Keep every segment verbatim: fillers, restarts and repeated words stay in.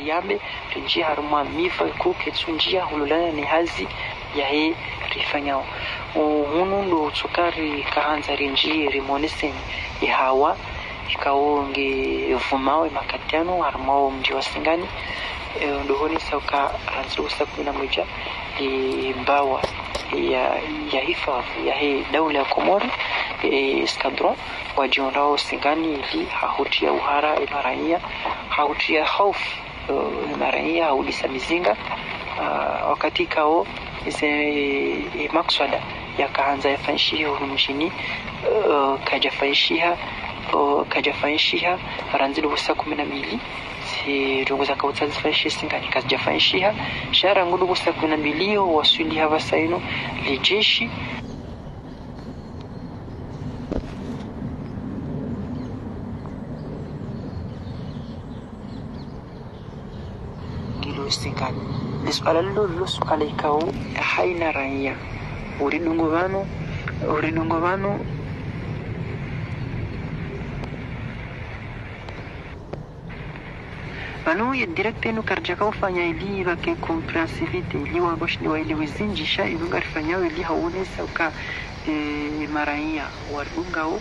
yambe, rindjie harumwa miva ikao ketsu ndjia hulolana ne hazi yahe rifanyao. Hunu ndo utsoka rikahandza rindjie rimoneseni ye hawa ikao ngevumao ye makati yanu harumwa wo mdji wa Singani. Ndo honesa uka randzi wo usiku kumi na mwedja ye mbawa ya, ya hifadhwi yahe daula ya Komori, escadron, wadjihundrao Singani ili hahutria uhara ye maraya, hahutria haufu ye maraya, hahudisa mizinga. Wakati ikao ze makswada yakahandza yafanyishihe hunu mdjini kayadjafanyishiha, kayadjafanyishiha, randzi ndo wo usiku kumi na mbili, ze ndrongoo zakautsaha zifanyishihe Singani kazidjafanyishiha. Sha rangu ndo wo usiku kumi na mbili yo waswili hapvasa inu le jeshi ngilo Singani. Le suala lilo, lilo suala ikao haina raya. Uridungo pvanu, uridungo pvanu. Pvanu ye direct inu karidjaka ufanya ili ipvake compressivité, ili wandru washinde waelewe zindji, sha inu ngarifanyao ili haonesa uka ye maraya waridungao,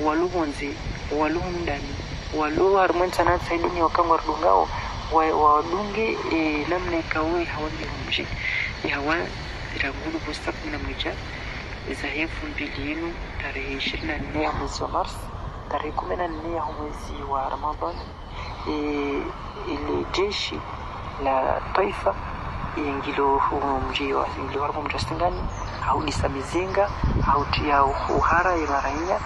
walo pvondze, walo mdani, walo harumwa ye ntsi na ntsi duniya, waka ngwaridungao, wa, wadunge ye namna ikao ye hawa nge mdji, ye hawa rangu ndo wo usiku kumi na mwedja zahe mfumbili inu, tarehi ishirini na nne ya mwezi wa Mars, tarehi kumi na nne ya mwezi wa Ramadhani. Ye, ye le jeshi la twaifa, ye ngilo hunu mdji wa, ngilo harumwa mdji wa Singani, hahudisa mizinga, hahutria uhara ye maraya,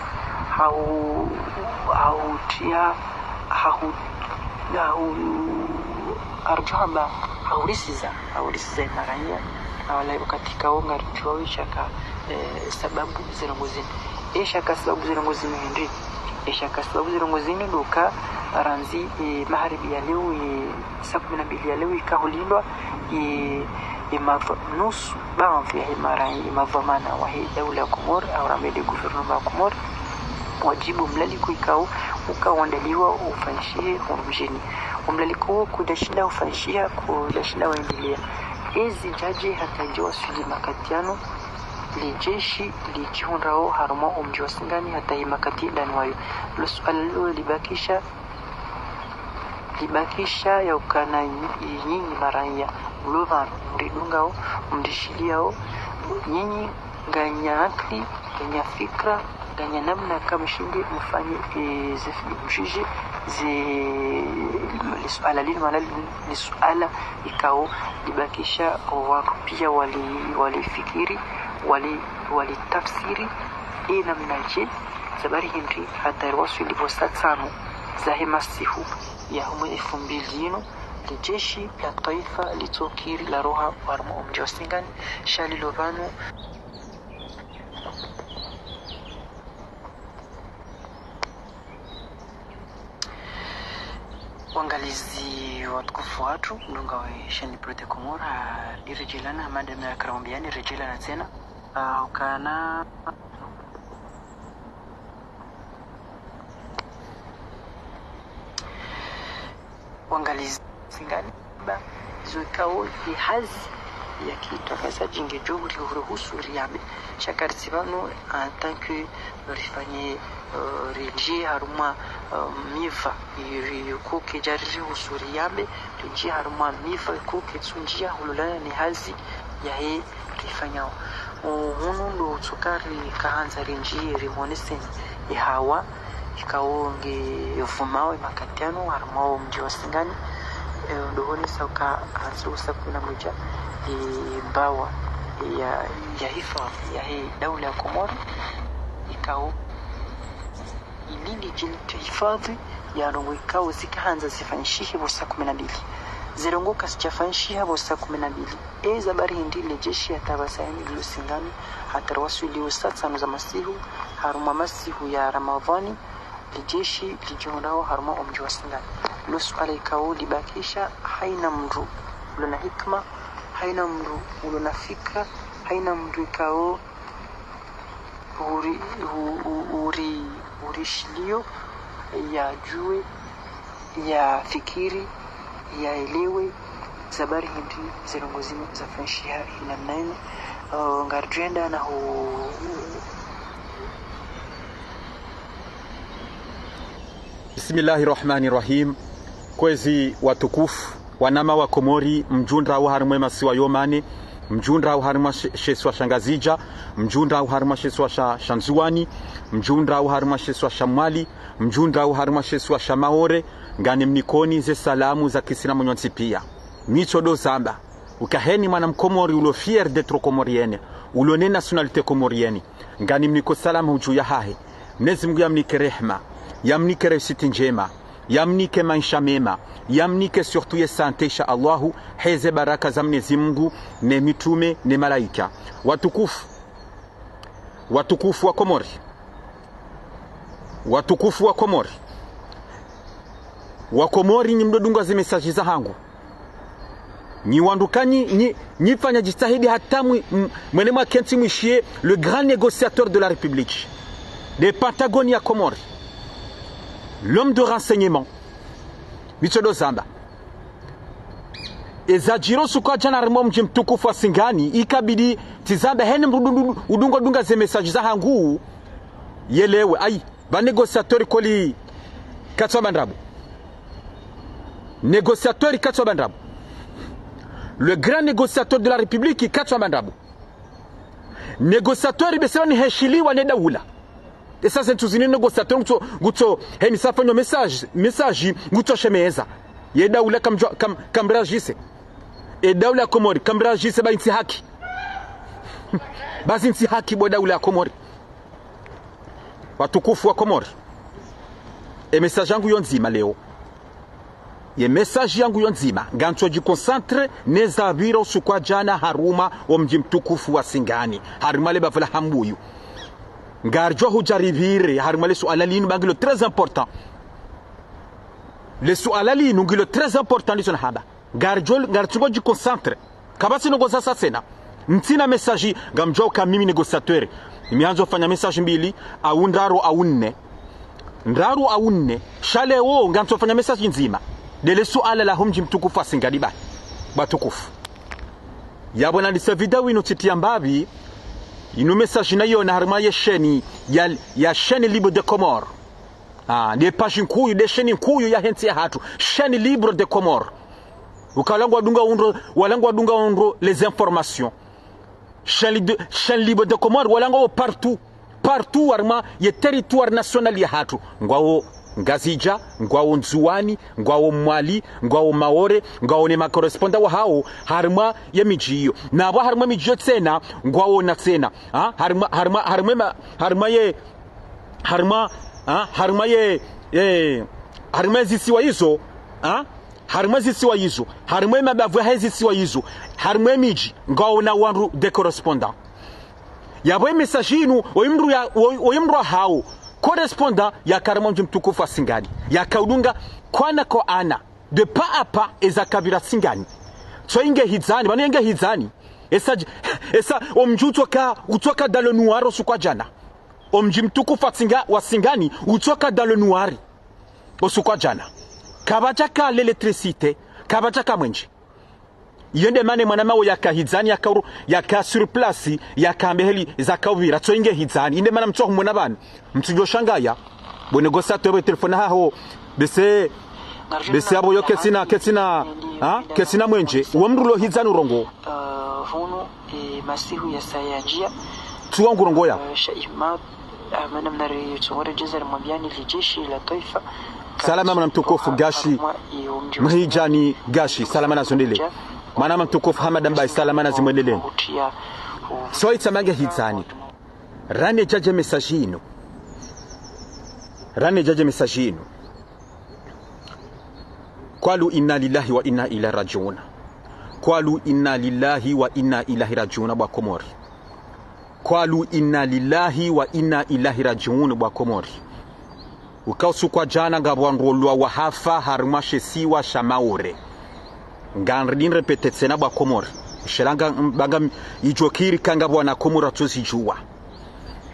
hahu, hahutria, hahu, hahu, aridjo hamba, hahurisiza, hahurisiza ye maraya. Wala wakati ikao ngaridjuao ye shaka, eh, sababu ze ndrongoo zinu. Ye shaka sababu ze ndrongoo zinu hindri. Ye shaka sababu ze ndrongoo zinu ndo uka randzi, eh, magharibi ya leo, ye saa kumi na mbili ya leo ikao hulindwa, ye, ye madhwa, nusu, baadhwi yahe maraya, ye madhwamana wahe daula ya Komori, au rambe le gouvernement ya Komori, wadjibu mlaliko ikao uka wandaliwa ufanyishihe hunu mdjini. Wo mlaliko wo kudjashinda ufanyishiha, kudjashinda waendelea. Ezi djadje hata dje waswili makati yanu, le jeshi lidjihundrao harumwa wo mdji wa Singani hata ye makati ndani wayo. Lo suala lilo libakisha, libakisha ya ukana nyi, nyinyi maraya, mlo pvanu, mridungao, mrishiliao, nyinyi nganya akili, nganya fikira, nganya namna ka mshinde mfanye, eh, ze, mshije ze, le suala linu, mana li, li suala ikao libakisha wandru pia wali, walifikiri, wali, walitafsiri, ye namna dje, za bari hindri, hata riwaswili pvo saa tsanu zahe masihu ya humwe mfumbili inu, le jeshi la twaifa litsokiri laroha harumwa wo mdji wa Singani, sha lilo pvanu. Wangalizi watukufu watru, mdungao ye chaîne Prete Comores, ah, ndiredjelana, madame ya karambiani, redjelana tsena. Ah, ukana wangalizi Singani, ba, zo ikao ye hazi ya kitrangazadji ngedjo huri, hurihusu riyambe. Sha karitsi pvanu en tant que rifanye, eh, ridjie harumwa, eh, miva, ri, ri, ko kedja ririhusu riyambe, ridjie harumwa miva ko ketsu ndjia hulolana ne hazi yahe rifanyao. Hunu ndo utsoka rikahandza rindjie rimoneseni ye hawa ikao ngevumao ye makati yanu harumwa wo mdji wa Singani. Eh, ndo honesa uka randzi wo usiku kumi na mwedja, ye mbawa ya, ya hifadhwi yahe daula ya Komori ikao ili lidje lihifadhwi ye ndrongoo ikao zikahandza zifanyishihe pvo saa kumi na mbili. Ze ndrongoo kazidjafanyishiha pvo saa kumi na mbili. Eza bari hindri le jeshi hata pvasa inu lilo Singani, hata riwaswili wo saa tsanu za masihu, harumwa masihu ya Ramadhwani, le jeshi lidjihundrao harumwa wo mdji wa Singani. Lo suala ikao libakisha, haina mndru ulo na hikima, haina mndru ulo na fikira, haina mndru ikao uri, u-, u-, uri, urishilio, yadjuwe, yafikiri, yaelewe zabari hindri ze ndrongoo zinu zafanyishiha hi namna inu. Oh, ngaridjo enda na hu Bismillahi rahmani rahim. Kwezi watukufu, wanama wa Komori, mdjundra wo harimwa ye masiwa yo mane, mdjundra wo harimwa she-, shesiwa sha Ngazidja, mdjundra wo harimwa shesiwa sha, sha Ndzuwani, mdjundra wo harimwa shesiwa sha Mwali, mdjundra wo harimwa shesiwa sha Maore, nganimnikoni ze salamu za kisilamu nyontsi pia. Mi tsodo zamba, uka heni mwana mkomori ulo fier d'être comorien, ulo ne nationalité comorienne. Nganimniko salamu hudju yahahe. Mnyezi Mungu yamnike rehma, yamnike réussite ndjema, yamnike maisha mema, yamnike surtout ye santé, insha Allahu, heze baraka za Mnyezi Mungu, ne mitume, ne malaika. Watukufu, watukufu wa Komori, watukufu wa Komori, wa Komori, nyi mdodunga ze message zahangu. Nyi wandru ka nyi, nyi, nyi fanya jitihadi hata mwi-, m-, mwende mwakentsi mwishiye le grand négociateur de la République, de Patagonia Comores, l'homme de renseignement. Mi tsodo zamba, eza djiri usiku wa djana harimwa mdji mtukufu wa Singani, ikabidi tsizambe heni mdru dundu-, udunga dunga ze message zahangu, yelewe, ayi, ba négociateur koli katswa bandrabo. Négociateur katswa bandrabo. Le grand négociateur de la République katswa bandrabo. Négociateur bese ba ni heshiliwa ne daula. Esa ze ntsu zini négociateur ngutso, ngutso, heni sa fanyo message, message, ngutso shemeza. Ye daula kamdjwa, kam, kamrajise. E daula ya Komori, kamrajise ba intsi haki. Ba zintsi haki bo daula ya Komori. Watukufu wa Komori, e message yangu yo ndzima leo. Ye message yangu yo ndzima, ngantso jiconcentre ne zapvira usiku wa djana harumwa o mdji mtukufu wa Singani, harumwa le bavu la Hambuyu. Ngaridjo hudja ripvire harumwa le suala linu ba ngilo très important. Le suala linu ngilo très important, ndizo nahamba. Ngaridjo, ngaritsungo jiconcentre. Kapvatsi ndrongoo za sasena. Ntsina message, ngamdjuwa uka mimi négociateur. Imi handzo fanya message mbili, au ndraru, au nne. Ndraru, au nne. Sha leo, ngandzo fanya message ndzima. Ndele suala la ho mdji mtukufu wa Singani ba. Watukufu. Yapvo nandise video inu tsitiya mbapvi, inu message nayiona harimwa ye chaîne ya, ya Chaîne Libre des Comores. Ah, nde page nkuu, nde chaîne nkuu ya hentsi yahatru. Chaîne Libre des Comores. Uka walanga wadunga undro, walanga wadunga undro les informations. Chaîne li-, Chaîne Libre des Comores, walanga wo partout. Partout, harimwa ye territoire national yahatru. Ngwawo Ngazidja, ngwawo Ndzuwani, ngwawo Mwali, ngwawo Maore, ngwawo ne ma correspondant wahawo, harimwa ye midji iyo. Na apvo harimwa midji iyo tsena, ngwawo na tsena. Ha? Harimwa, harimwa, harimwa ma-, harimwa ye harimwa, ha, harimwa ye, ye, harimwa ye zisiwa izo, ha, harimwa ye zisiwa izo, harimwa ye mabavu yahe zisiwa izo, harimwa ye midji, ngwaona wandru de correspondant. Yapvo ye message inu, oyi mndru ya, oyi, oyi mndru wahawo, correspondant yaka harimwa mdji mtukufu wa Singani, yaka udunga kwana kwa ana, de pas à pas, eza kabira Singani. Tso inge hidzani, pvanu yenge hidzani. Esa, esa, omdji utsoka, utsoka dans le noir osuku wa djana. Omdji mtukufu wa Singa-, wa Singani, utsoka dans le noir. Osuku wa djana. Kapvadjaka l'électricité, kapvadjaka mwenje. Iyo nde mana mwanama wo yaka hidzani, yaka uru-, yaka sur place, yaka mbeheli zaka upvira, tso inge hidzani. Inde mana mtso humona pvanu. Mtsudjo shangaya. Bo négociateur we telefoni haho. Bese, bese apvo yo ketsina, ketsina, ha? Ketsina mwenje. Uwo mndru ulo hidzani urongoa. Eh, hunu, eh, masihu yasaya ndjia. Tsuwa ngurongoa. Eh, Shaima, eh, mana mnari tsongore jeza limwambiani lijeshi la taifa. Salama mwana mtukufu Gashi. Mhidjani Gashi, salama na zondele. Mwana mtukufu Hamada Mbaye, salama na zimwelele. So itsamange hidzani. Rane djadje message inu. Rane djadje message inu. قالوا إنا لله وإنا إليه راجعون. قالوا إنا لله وإنا إليه راجعون, bo Wakomori. قالوا إنا لله وإنا إليه راجعون, bo Wakomori. Uka usuku wa djana ngapvo wandru walo wahafa harimwa she isiwa sha Maore. Ngaridi nirépété tsena, bo Wakomori. Shelanga, mbanga, idjo kiri ka ngapvo wana Komori watsozidjuwa.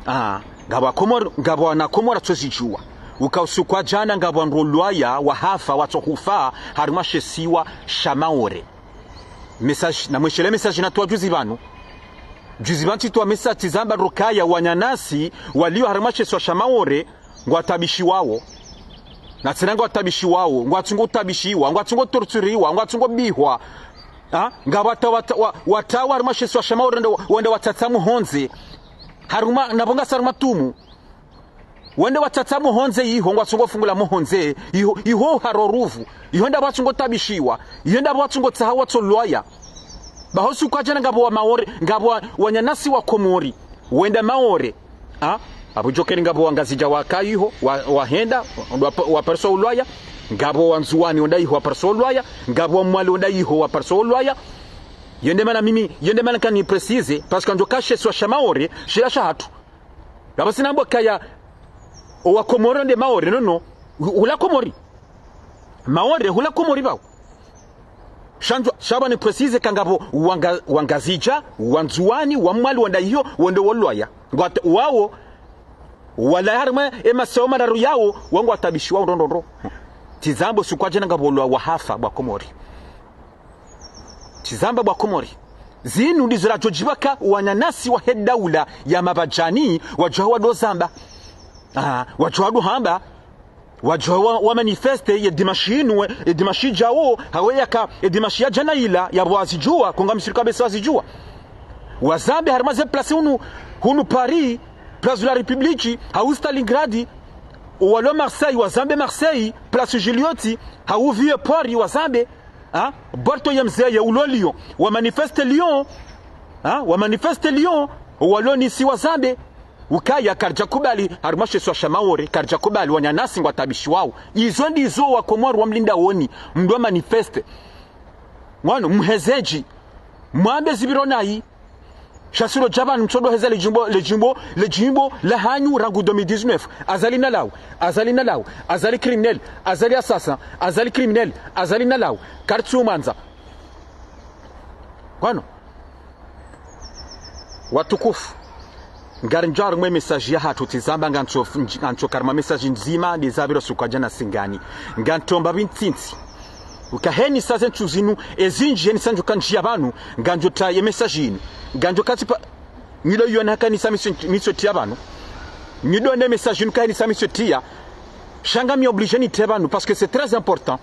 Ah, ngapvo Wakomori, ngapvo wana Komori watsozidjuwa. Uka usiku wa djana ngapvo wandru wa Ulaya wahafa, watsohufa, harumwa she isiwa sha Maore. Message, namweshelee message natowa juzi pvanu. Juzi pvanu tsitowa message tsamba ndo ukaya wananyasi walio harumwa she isiwa sha Maore, ngwataabishiwao. Na tsena ngwataabishiwao, ngwatsungo taabishiwa, ngwatsungo torturiwa, ngwatsungo bihwa. Ha? Ngapvo wata-, wata-, wa-, watawa harumwa she isiwa sha Maore wende, wende watsatsamwe hondze. Harumwa, napvo ngasi harumwa tumu. Wende watsatsamwe hondze iho, ngwatsungo fungulwa mo hondze, iho, iho haro ruvu, iho ndapvo watsungo taabishiwa, iho ndapvo watsungo tsaha watso lwaya. Baho usiku wa djana ngapvo wa Maore, ngapvo wa-, wananyasi wa Komori wenda Maore. Ha? Apvo djokeni ngapvo wa Ngazidja waka iho, wa-, wahenda, wa-, waparisa ulwaya, ngapvo wa Ndzuwani wenda iho waparisa ulwaya, ngapvo wa Mwali wenda iho waparisa ulwaya. Yende mana mimi, yende mana kani préciser, parce que ndjo ka she isiwa sha Maore shila shahatru. Ngapvo tsi nambo ukaya owa Komori nde Maore, non, non. Hu-, hula Komori. Maore hula Komori pvao. Sha ndjo, sha pvanu ni préciser ka ngapvo wa Nga-, wa Ngazidja, wa Ndzuwani, wa Mwali wenda iho, wende wo lwaya. Ngwata-, wao, wala harumwa e masiwa mararu yao, wao ngwataabishiwao ndo ndo ndo. Tsizambe usiku wa djana ngapvo ulwa wahafa bo wa Komori. Tsizamba bo wa Komori. Zinu ndizo radjo djibu ka wananyasi wahe daula ya mabadjani, wadjuha wado zamba. Ah, wadjuha wado hamba. Wadjuha wa, wa manifester ye dimanche inu, ye dimanche idjao, hawu yaka, ye dimanche ya djana ila, yapvo wazidjuwa, ko ngamsiri kabisa wazidjuwa. Wazambe harumwa ze place hunu, hunu Paris, Place de la République, hawu Stalingrad, owalo Marseille, wazambe Marseille, Place Juliot, hawu Vieux-Port, wazambe, ha? Bordeaux ye mzeye ulo Lyon, wa manifester Lyon, ha? Wa manifester Lyon, owalo Nice wazambe, ukaya karidja kubali, harumwa she isiwa sha Maore, karidja kubali, wananyasi ngwataabishiwao. Izo ndizo wa Komori wa mlinda woni, mdo manifester. Ngwano, mhezedji, mwambe zipviro nayi, sha silo dja pvanu mtsodo heza le djimbo, le djimbo, le djimbo la hanyu rangu deux mille dix-neuf. Azali nalawe, Azali nalawe, Azali criminel, Azali assassin, Azali criminel, Azali nalawe. Karitsu mwandza. Kwano. Watukufu. Ngarindjo harumwa e message yahatru tsizamba ngancho, ngancho karma message ndzima, ndezapviro usiku wa djana singani. Ngantomba pvi ntsintsi. Uka heni sa ze ntsu zinu, ezindji heni sa ndjo ka ndjiya pvanu, ngandjo ta ye message inu. Ngandjo ka tsipa, ngido yona haka nisa mitso, mitso tiya pvanu. Ngido ne message inu ka heni sa mitso tiya. Sha ngami obligé nite pvanu, parce que c'est très important.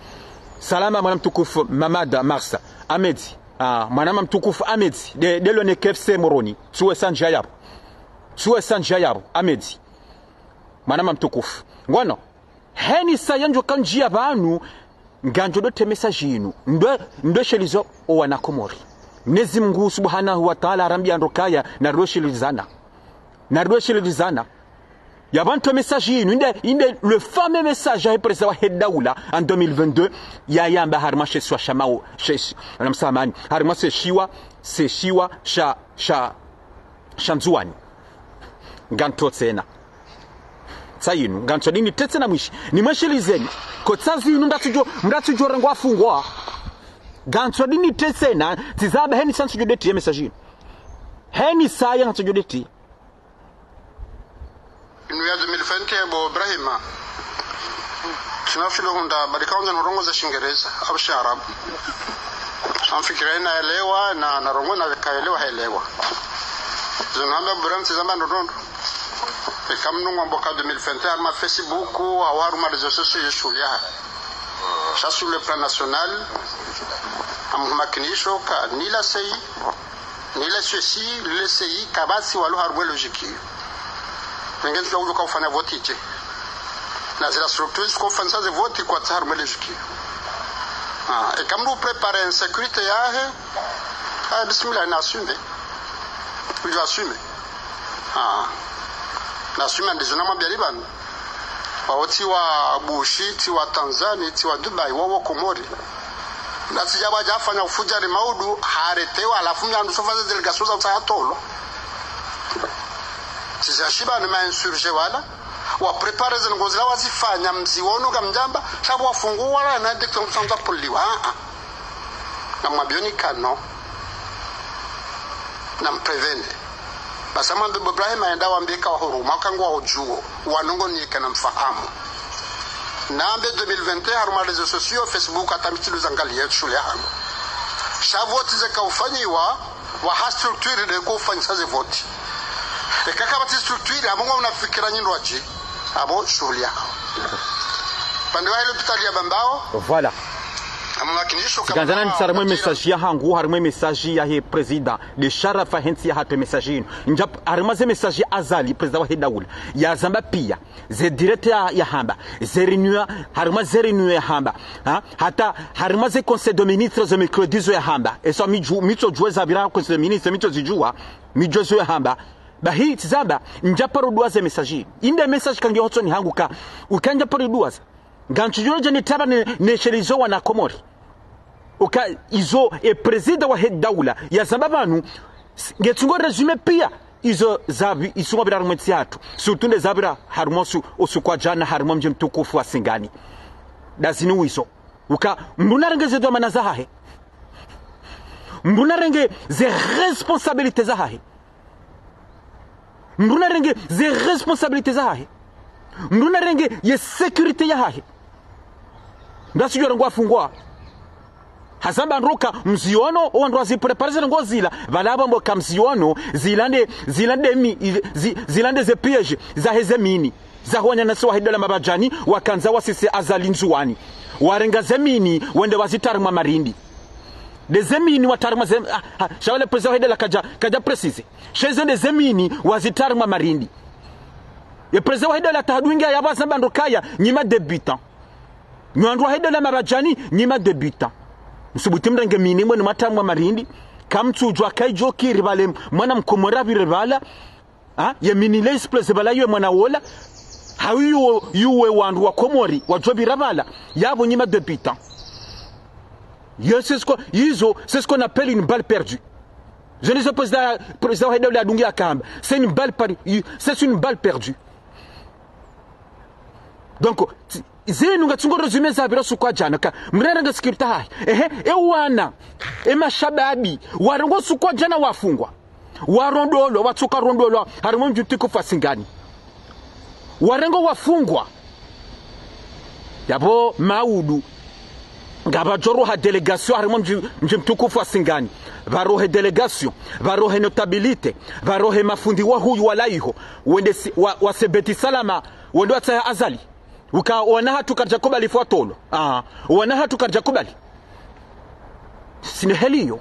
Salama mwana mtukufu Mamada Marsa. Ahmed. Ah, mwana mama mtukufu Ahmed. Nde, nde lo ne K F C Moroni. Tsuwe sa ndjiya yapvo. Tsuwe sa ndjiya yapvo. Ahmed. Mwana mama mtukufu. Ngwano. Heni sa yandjo ka ndjiya pvanu, ngandjo do te message inu. Ndo, ndo shelizo owana Komori. Mnyezi Mungu Subhanahu wa Ta'ala harambiya ndo ukaya na ndo shelizana. Na ndo shelizana. Ya pvanu to message inu, inde, inde le fameux message ya président wahe daula en deux mille vingt-deux, ya yamba harumwa she isiwa sha Mao-, she, she, ana msamahani, harumwa she isiwa, she isiwa sha, sha, sha Ndzuwani. Nganto tsena. Tsa inu, nganto dini te tsena mwishi. Nimweshelizeni. Ko tsa zinu mratsudjo, mratsudjo rengwa fungwa. Nganto dini te tsena, tsizamba heni sa ntsudjo deti ye message inu. Heni sa ya ntsudjo deti. Inu ya deux mille vingt bo Ibrahima. Tsina filo hunda, badi ka hundza no rongoza Shingereza, au Shiarabu. Sha mfikira ina elewa, na, na rongoa na ka elewa, helewa. Zinu hamba Ibrahima tsizamba ndo ndo ndo. Eka mnu ngwambo ka deux mille vingt harumwa Facebook, au harumwa réseaux sociaux, ye shuhuli yahe. Sha sur le plan national, ngamhumakinisho ka ni la C I, ni la C I C, le C I, kapvatsi walo harumwa logique iyo. Nge ntsu udjo ka ufanya vote tse. Na zila structures ziko ufanyisa ze vote kwatsi harumwa logique iyo. Ah, eka mnu préparer insécurité yahe, ah, bismillah, na assume. Udjo assume. Ah. Na assume ndizo namwambiani pvanu. Wao tsi wa Bushi, tsi wa Tanzanie, tsi wa Dubai, wao Komori. Na tsi dja wadja fanya ufudjari maudu, haretewa, halafu mnyandru sofa ze délégation za utsaha tolwa. Tsi za shiba ni ma insurgés wala, wa préparer ze ndrongo zila wazifanya mzi wono ngamdjamba, sha pvo wafunguwa wala na décret msanza poliwa. Ah, ah. Ngamwambioni ka non. Na mprévenir. Basi mwambe bo Ibrahima yende wambe ka wahuruma, ka ngwaudjuo, wanongoneke na mfahamu. Nambe deux mille vingt et un, harumwa réseaux sociaux, Facebook, hata mi tsi ndo zangaliya shuhuli yahangu. Sha voti zeka ufanyiwa, waha structure nde ko ufanyisa ze voti. Eka kapvatsi structure, abo ngwaona fikira nyindji wadji, abo shuhuli yahawo. Pvandze wahe lopitali ya Bambao. Voilà. Amo makinisho Tsikandza nanditse harimwa ye message yahangu, harimwa ye message yahe président, nde sharafa yahe ntsi yahatru ye message yinu. Ndjap-, harimwa ze message ya Azali, président wahe daula, yazamba piya, ze direct ya, yahamba, ze réunion, harimwa ze réunion yahamba, ha? Hata harimwa ze conseil de ministres, ze mercredi zo yahamba. Eso mi dju-, mi tsodjuwa zapvira conseil de ministres, mi tsozijuwa, mi djuwa zo yahamba. Bahi tsizamba, ndjaparo duwaza ye message. Inde message ka ngiyo hotsoni hangu ka, uka ndjaparo duwaza. Ngamdjo djodja nitaba ne, neshelezo wana Komori. Uka izo ye président wahe daula yazamba pvanu, s-, nge tsungo résumé piya izo zapvi-, izo ngapvira harimwa ye ntsi yahatru. Surtout nde zapvira harimwa usu-, usiku wa djana harimwa mdji mtukufu wa Singani. Ndazinu wizo. Uka mndru narenge ze dhwamana zahahe. Mndru narenge ze responsabilité zahahe. Mndru narenge ze responsabilité zahahe. Mndru narenge ye sécurité yahahe. Mndru asidjo rengwa afungwa. Hazamba ndro ka mziono, owandru wazi préparer ze ndrongo zila, pvala amba mbo ka mziono, zila nde, zila nde mi-, zi-, zila nde ze piège, zahe ze mini. Zaho wananyasi wahe daula Mabadjani, wakandza wasise Azali Ndzuwani. Warenga ze mini, wende wazitria harimwa marindi. Nde ze mini watria harimwa ze, ah, ah, sha pvale président wahe daula kadja, kadja préciser. Sha izo nde ze mini wazitria harimwa marindi. Ye président wahe daula tahadunga yapvo hazamba ndro kaya, nyi ma débutants. Nyi wandru wahe daula Mabadjani, nyi ma débutants. Msubuti mrenge mini mwende mwatrie harimwa marindi. Kamtsudjuwa kayidjo kiri pvale, mwana mkomori apvire pvala. Ha? Ye mini ile explose pvala yiwe mwana wola. Hau yiwe, yiwe wandru wa Komori, wadjo pvira pvala. Yapvo nyi ma débutants. Yo, c'est ce qu'on, izo, c'est ce qu'on appelle une balle perdue. Je ne sais pas, président, président wahe daula yadungi yakamba. C'est une balle per-, c'est une balle perdue. Donc, ti-, zinu ngatsungo résumé zapvira usiku wa djana ka, mndru narenge sécurité yahahe. Ehe, e wana, e mashababi, warengwa usiku wa djana wafungwa. Warondolwa, watsoka rondolwa, harimwa mdji mtukufu wa Singani. Warengwa wafungwa. Yapvo maudu. Ngapvadjo roha délégation harimwa mdji, mdji mtukufu wa Singani. Pvarohe délégation, pvarohe notabilité, pvarohe mafundi wahuu walawa iho. Wende si, wa, wase Beit-Salam, wende watsahe Azali. Uka wana hatru karidja kubali fwatolo. Ah, wana hatru karidja kubali. Tsi nde heli iyo.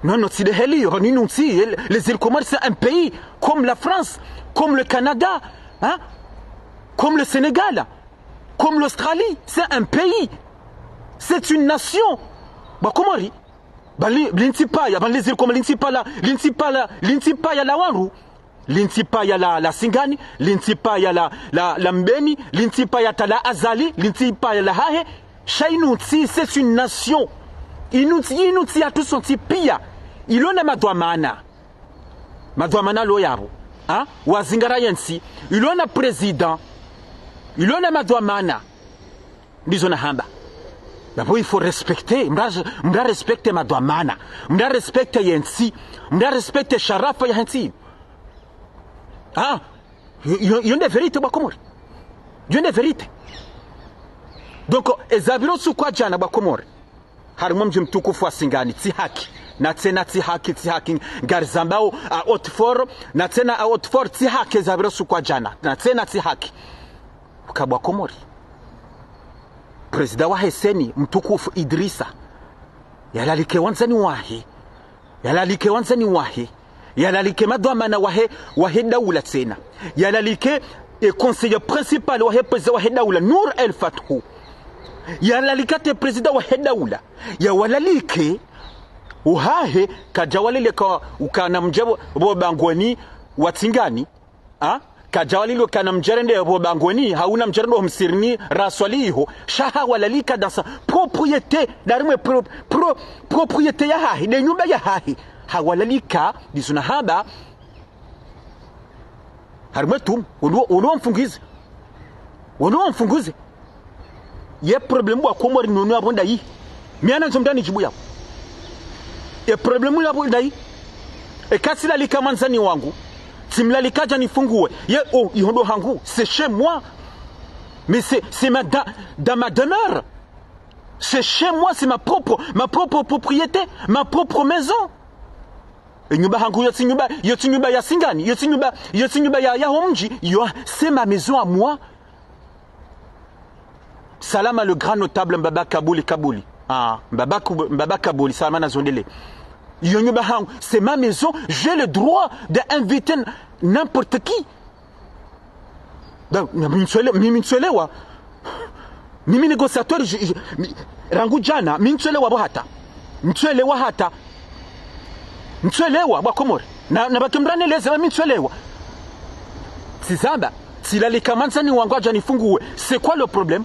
Non, non, tsi nde heli iyo. Pvanu inu ntsi, les îles Comores, c'est un pays comme la France, comme le Canada, hein, comme le Sénégal, comme l'Australie. C'est un pays. C'est une nation. Ba Komori. Ba li, li ntsi paya, ba li ntsi Komori, li ntsi paya, li ntsi paya, li ntsi paya la wandru. Li ntsi paya la, la Singani, li ntsi paya la, la, la Mbeni, li ntsi paya hata la Azali, li ntsi paya lahahe. Sha inu ntsi, c'est une nation. Inu ntsi, inu ntsi yahatru sontsi piya. Ilo na madhwamana. Madhwamana lo yapvo. Ha? Wazingara ye ntsi. Ilo na président. Ilo na madhwamana. Ndizo nahamba. Yapvo il faut respecter. Mndru a-, mndru arespecte madhwamana. Mndru arespecte ye ntsi. Mndru arespecte sharafa yahe ntsi. Ah, iyo, iyo, iyo nde vérité ba Komori. Iyo nde vérité. Donc, ezapvira usiku wa djana ba Komori. Harimwa mdji mtukufu wa Singani, tsi haki. Na tsena tsi haki, tsi haki. Ngarizambao à haute voix, na tsena à haute voix, tsi haki ezapvira usiku wa djana. Na tsena tsi haki. Uka ba Komori. Président wahe CENI, mtukufu Idrissa. Yalalike wandzani wahe. Yalalike wandzani wahe. Yalalike madhwamana wahe, wahe daula tsena. Yalalike, e, conseiller principal wahe président wahe daula, Nour El Fath. Yalalike hata président wahe daula. Yawalalike, uhahe, kadja walile ka, ukana mdje pvo, pvo bangweni, wa Singani. Ha? Kadja walile ukana mdjerende pvo bangweni, hau na mdjerende msihirini, raswali iho. Sha hawalalika dans sa propriété, harimwa pro-, pro-, propriété yahahe, nde nyumba yahahe. Hawalalika, ndizo nahamba. Harimwa tu, wunu, wunu wamfunguze. Wunu wamfunguze. Ye problème wa Komori nunu yapvo ndayi. Mi ngamwandzo mndru anidjibu yapvo. Ye problème yapvo ndayi. Eka tsilalika mwandzani wangu. Tsimlalika adje anifungue. Ye, oh, iho ndo hangu. C'est chez moi. Mais c'est, c'est ma, dans, dans ma demeure. C'est chez moi, c'est ma propre, ma propre propriété, ma propre maison. Ye nyumba hangu, yo tsi nyumba, yo tsi nyumba ya Singani, yo tsi nyumba, yo tsi nyumba ya, ya ho mdji, yo, c'est ma maison à moi. Salama le grand notable Mbaba Kabuli Kabuli. Ah, Mbaba Kub-, Mbaba Kabuli, salama na zondele. Yo nyumba hangu, c'est ma maison, j'ai le droit d'inviter n-, n'importe qui. Donc, na mi ntsuele-, mi, mi ntsuelewa. Mimi négociateur, je, je, mi, rangu djana, mi ntsuelewa bo hata. Ntsuelewa hata. Ntsuelewa, bo Wakomori. Na, na baki mrani leze, mi ntsuelewa. Tsizamba, tsilalika mwandzani wangu adja nifunguwe. C'est quoi le problème?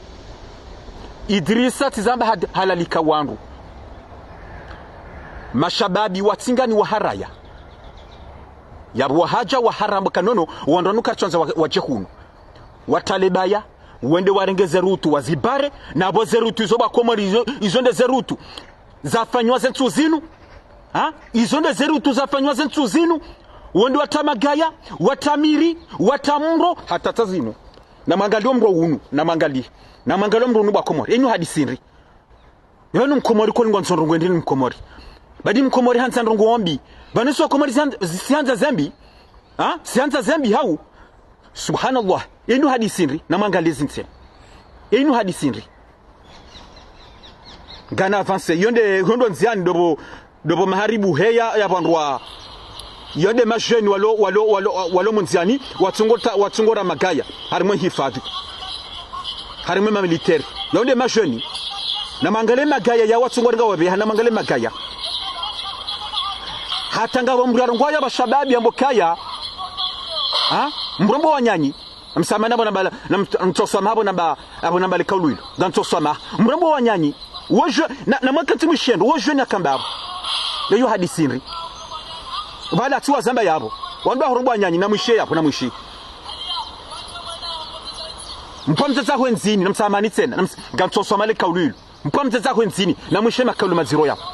Idrissa, tsizamba had-, halalika wandru. Mashababi wa Singani waharaya. Yapvo wahadja waharamba kanono, wandru wanu karitsandza wa, wadje hunu. Watalebaya, wende warenge ze route wazipare, na pvo ze route izo bo Wakomori izo, izo nde ze route zafanywa ze ntsu zinu. Ha? Izo nde ze route zafanywa ze ntsu zinu. Wende watra Magaya, watra Miri, watra Mro, hata tsa zinu. Na mwangalie Mro unu, na mwangalie. Na mwangalie Mro unu bo Wakomori. Ye nyi hadisi ndri? Yenu Mkomori koli ngwandzo ndrongo ndrini Mkomori. Badi Mkomori handza ndrongo mbi. Pvanu si Wakomori sihan-, sihandza zembi. Ha? Sihandza zembi hau. Subhanallah. Ye nyi hadisi ndri? Na mwangalie zintsi. Ye nyi hadisi ndri? Ngana avance. Yo nde, yo ndo ndziani ndo pvo, ndo pvo maharibu heya ya pvandrwa. Yo nde ma jeunes walo, walo, walo, walo mundziani, watsungota, watsungora Magaya. Harimwa hifadhi. Harimwa ma militaire. Yo nde ma jeunes. Na mwangalie Magaya ya watsungora nga wapveha, na mwangalie Magaya. Hata ngapvo mdru yarongwa ya mashababi yambe kaya. Ha? Mrombo wananyi. Msamahani apvo namba, na mt-, mtsoswamaha apvo namba, apvo namba le kaulu ilo. Ngamtsoswamaha. Mrombo wananyi. Wo jeu-, na, na mwakati mwishindo, wo jeunes yakamba apvo. Ye yo hadisi ndri? Pvala tsi wazamba yapvo. Wandru wa hurombo wananyi, na mwishiye yapvo, na mwishiye. Mpvamdzadze hwendzini, na msamahani tsena, na ms-, ngamtsoswamaha le kaulu ilo. Mpvamdzadze hwendzini, na mwishiye makaulu madziro yapvo.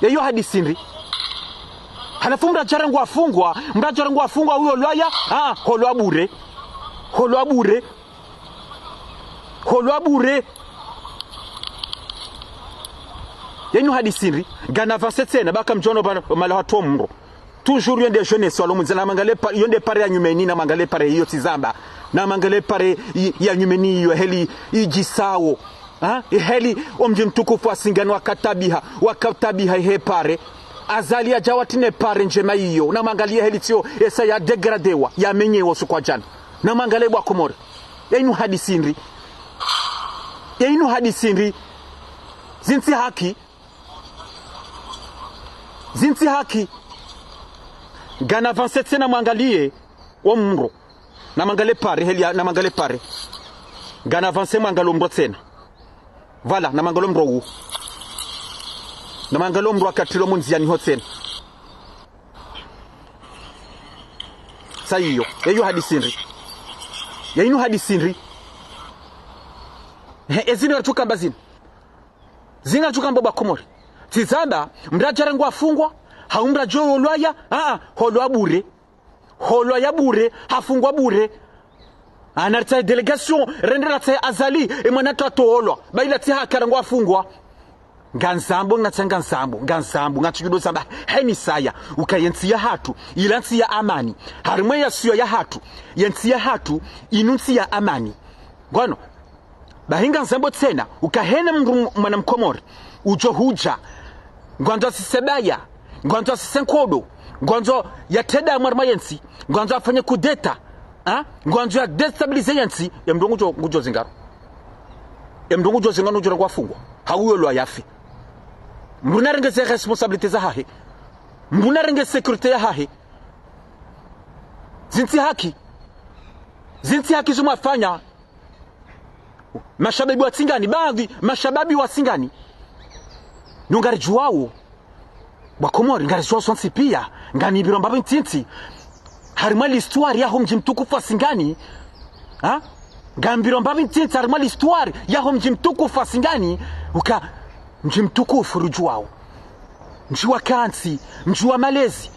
Ye yo hadisi ndri? Halafu mdru adja rangu afungwa, mdru adja rangu afungwa uyo lwaya, ah, holwa bure. Holwa bure. Holwa bure. Ye nyi hadisi ndri? Ngana avance tsena, baka mdjono pvanu, mahala hatru Mro. Toujours yo nde jeunesse walo mundziani, na mwangalie pa-, yo nde pare ya nyumeni, na mwangalie pare iyo tsizamba. Na mwangalie pare i-, ya nyumeni iyo heli idjisawo. Ha? Heli omdji mtukufu wa Singani wakatabiha, wakatabiha he pare. Azali yadja watrine pare ndjema iyo. Na mwangalie heli tsiyo, esa ya dégradewa, ya menyewa usiku wa djana. Na mwangalie bo Wakomori. Ye nyi hadisi ndri? Ye nyi hadisi ndri? Zintsi haki. Zintsi haki. Ngana avance tsena mwangalie o Mro. Na mwangalie pare, heli ya, na mwangalie pare. Ngana avance mwangalie o Mro tsena. Pvala, na mwangalie o Mro u. Na mwangalie o Mro wakatrilwa mundziani ho tsena. Sa iyo. Ye yo hadisi ndri? Ye nyi hadisi ndri? He, ezinu ngaritsu kamba zinu. Zinu ngaritsu kamba bo Wakomori. Tsizamba, mdru adja rangu afungwa, hau mdru adjo holwaya, ah, ah, holwa bure. Holwaya bure, hafungwa bure. Ana ritsahe délégation, rende ratsahe Azali, e mwana tata holwa. Ba ila tsi haki rangu afungwa. Ngandzambo, ngatsa ngandzambo, ngandzambo, ngatsu djudo zamba, heni saya, uka ye ntsi yahatru, ila ntsi ya amani. Harimwa ye siwa yahatru, ye ntsi yahatru, inu ntsi ya amani. Ngono, bahi ngandzambo tsena, uka hena mdru mwana Mkomori, udjo hudja, ngwandzo asise baya, ngwandzo asise nkodo, ngwandzo yatrende harimwa ye ntsi, ngwandzo afanye coup d'État, ha? Ngwandzo ya déstabiliser ye ntsi, ye mdru ngudjo, ngudjo zingaro. Ye mdru ngudjo zingaro ngudjo rangu afungwa. Hau uyo lwaya afe. Mdru narenge ze responsabilité zahahe. Mdru narenge sécurité yahahe. Zintsi haki. Zintsi haki zo mwafanya. Mashababi wa Singani, baadhwi, mashababi wa Singani. Nyo ngaridjuwao. Bo Wakomori, ngaridjuwao sontsi pia. Ngami mbirwa mbapvi ntiti. Harimwa l'histoire yaho mdji mtukufu wa Singani. Ha? Ngami mbirwa mbapvi ntiti, harimwa l'histoire yaho mdji mtukufu wa Singani. Uka, mdji mtukufu ridjuwao. Mdji wa kantsi, mdji wa malezi,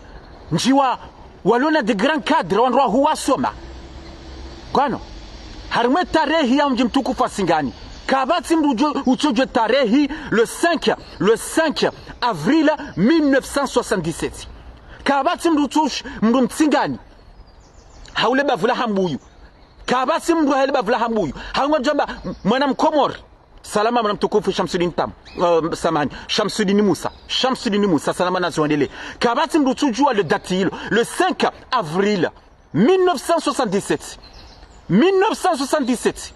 mdji wa, walona des grands cadres, wandru wahuu wasoma. Kwano, Harimwa ye tarehi ya mdji mtukufu wa Singani. Kapvatsi mndru udjo, utsodjuwa tarehi le cinq, le cinq avril mille neuf cent soixante-dix-sept. Kapvatsi mndru utso, mndru mtsingani. Hau le bavu la Hambuyu. Kapvatsi mndru hau le bavu la Hambuyu. Hau ngwadjamba, mwana mkomori. Salama mwana mtukufu Shamsudini Tam. Euh, samahani. Shamsudini Musa. Shamsudini Musa. Salama na ziwandele. Kapvatsi mndru utsodjuwa le date ilo. Le cinq avril mille neuf cent soixante-dix-sept. Mille neuf cent soixante-dix-sept.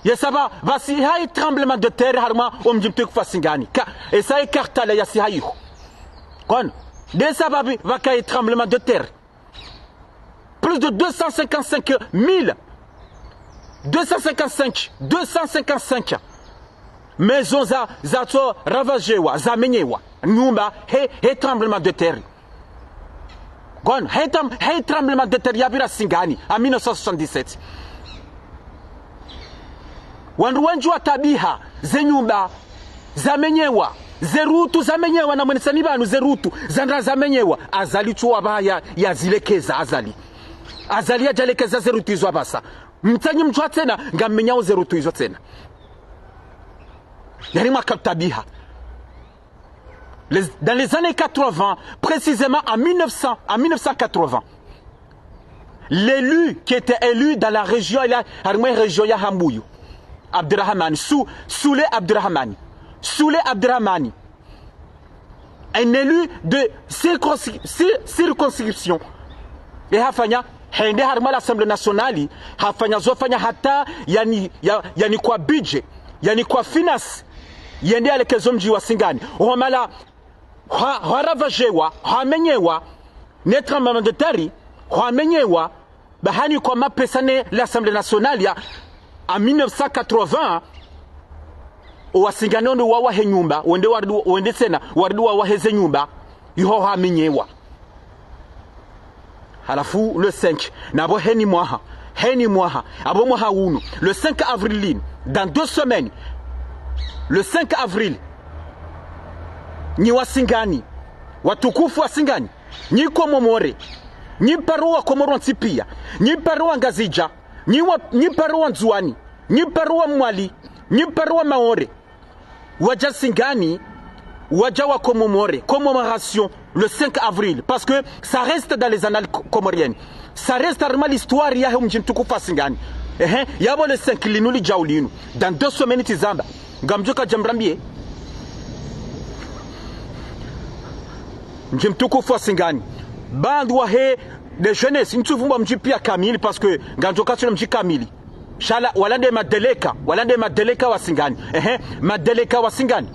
Yesa pva, pvasiha ye tremblement de terre harimwa wo mdji mtukufu wa Singani. Ka, yesa ye kartala yasiha yiho. Kono. Ndesa pvapvi, pvaka ye tremblement de terre. Plus de deux cent cinquante-cinq mille. Deux cent cinquante-cinq, deux cent cinquante-cinq maisons za, zatso ravagewa, zamenyewa. Nyumba, he, he tremblement de terre. Kono, he trem-, he tremblement de terre yapvira Singani, en mille neuf cent soixante-dix-sept. Wandru wendji watabiha, ze nyumba zamenyewa, ze rutu zamenyewa, na mwenesa ni pvanu ze rutu, zandra zamenyewa. Azali tsuwa pvaya, yazilekeza Azali. Azali yadjalekeza ze rutu izo apvasa. Mtsanyi mtswa tsena, ngamenyao ze rutu izo tsena. Yani mwaka utabiha. Les, dans les années quatre-vingts, précisément en mille neuf cents, en mille neuf cent quatre-vingts, l'élu qui était élu dans la région, il a, harimwa ye région ya Hambuyu, Abderrahmane, Sou-, Soulé Abderrahmane, Soulé Abderrahmane, un élu de circonscri-, cir-, circonscription, ye hafanya, hende harimwa l'Assemblée nationale, hafanya zo fanya hata yani, ya, yanikwa budget, yanikwa finance, yende yalekeze wo mdji wa Singani. Homala, hwa, hwaravagewa, hwamenyewa ne tremblement de terre, hwamenyewa, pvahanikwa mapesa ne l'Assemblée nationale ya, en mille neuf cent quatre-vingts, wo wa Singani wende wawahe nyumba, wende waridi, wende tsena, waridi wawahe ze nyumba, iho hwamenyewa. Halafu le cinq, na pvo heni mwaha, heni mwaha, apvo mwaha unu, le cinq avril linu, dans deux semaines, le cinq avril, nyi wa Singani, watukufu wa Singani, nyi Komomore, nyi paro wa Komori wontsi piya, nyi paro wa Ngazidja, nyi wa, nyi paro wa Ndzuwani, nyi paro wa Mwali, nyi paro wa Maore, wadja Singani, wadja wa Komomore, commémoration, le cinq avril, parce que ça reste dans les annales co-, comoriennes. Ça reste harimwa l'histoire yahe mdji mtukufu wa Singani. Ehe, yapvo le cinq linu lidjao linu. Dans deux semaines tizamba. Ngamdjo kadja mrambiye. Mdji mtukufu wa Singani. Pvandru wahe de jeunesse, ntsuvumba mdji piya kamili, parce que ngamdjo katsuna mdji kamili. Sha la, wala nde madeleka, wala nde madeleka wa Singani. Ehe, madeleka wa Singani.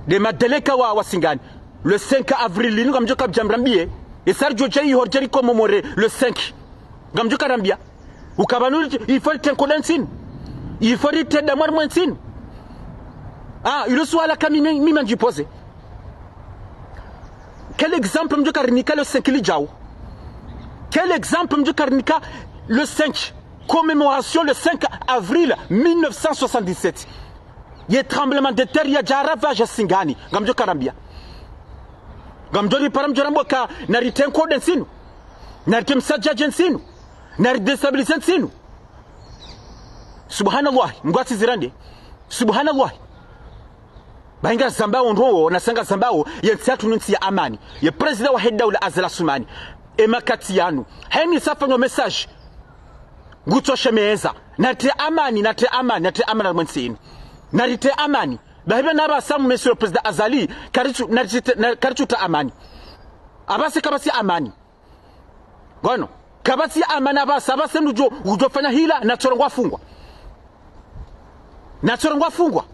Nde madeleka wa, wa Singani. Le cinq avril linu ngamdjo kabdja mrambiye. Yesa ridjo dja iho ridje ri commémorer le cinq. Ngamdjo karambiya. Uka pvanu il faut ritenko de ntsinu. Il faut rite damu harimwa ntsinu. Ah, ilo suala ka mi, mi, mi mandjipoze. Quel exemple mdjo karinika le cinq lidjao? Quel exemple mdjo karinika le cinq? Commémoration le cinq avril mille neuf cent soixante-dix-sept. Ye tremblement de terre yadja ravager Singani. Ngamdjo karambiya. Ngamdjo ripara mdjo ramba ka naritenko de ntsinu. Narite msadjadje ntsinu. Naridéstabiliser ntsinu. Subhanallah, Mngu atsizirande. Subhanallah. Bahi ngazambao ndrowo, nasi ngazambao, ye ntsi yahatru ni ntsi ya amani. Ye président wahe daula Azali Assoumani. Ye makati yanu. Heni sa fanyo message. Ngutso shemeza. Narite amani, narite amani, narite amani harimwa ntsi yinu. Narite amani. Bahi pvanu apvasa monsieur le président Azali, karitsu, narite, na, karitsuta amani. Apvasa kapvatsi amani. Ngono, kapvatsi amani apvasa, apvasa mndru udjo, udjo fanya hila, natsorongwa afungwa. Natsorongwa afungwa.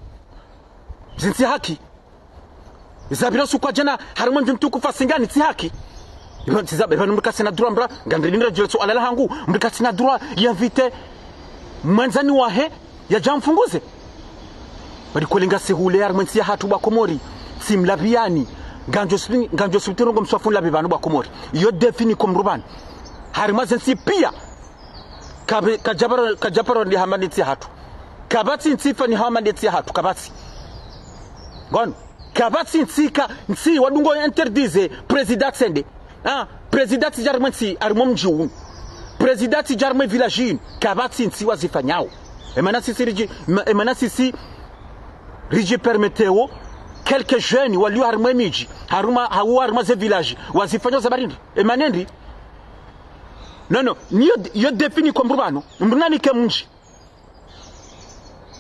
Zinu tsi haki. Zapvira usiku wa djana, harimwa mdji mtukufu wa Singani, tsi haki. Iba, tsi za, iba mndru katsina droit mra, ngandri lindra djile tso alala hangu, mndru katsina droit, ya invite mwandzani wahe, yadje amfunguze. Badi kweli ngasi hule harimwa ntsi yahatru bo Wakomori. Tsi mlapviyani. Ngandjo swi-, ngandjo switiro ngo mswafu nlapvi pvanu bo Wakomori. Iyo défi niko mdru pvanu. Harimwa ze ntsi piya. Kabe-, kadjaparo, kadjaparo ndi hama nde ntsi yahatru. Kapvatsi ntsi ifa ni hama nde ntsi yahatru. Kapvatsi. Ngono. Kapvatsi ntsi ka, ntsi wadungo interdire président tsende. Ah, président tsidja harimwa ntsi, harimwa mdji unu. Président tsi dja harimwa e village inu, kapvatsi ntsi wazifanyao. E mana sisi ridji, ma-, e mana sisi ridji permettewo quelques jeunes walio harimwa e midji, harumwa, hau harimwa ze village, wazifanyao za barindi. E mana ndri? Non, non, ni yo, yo défi niko mdru pvanu, mdru nanike mdji.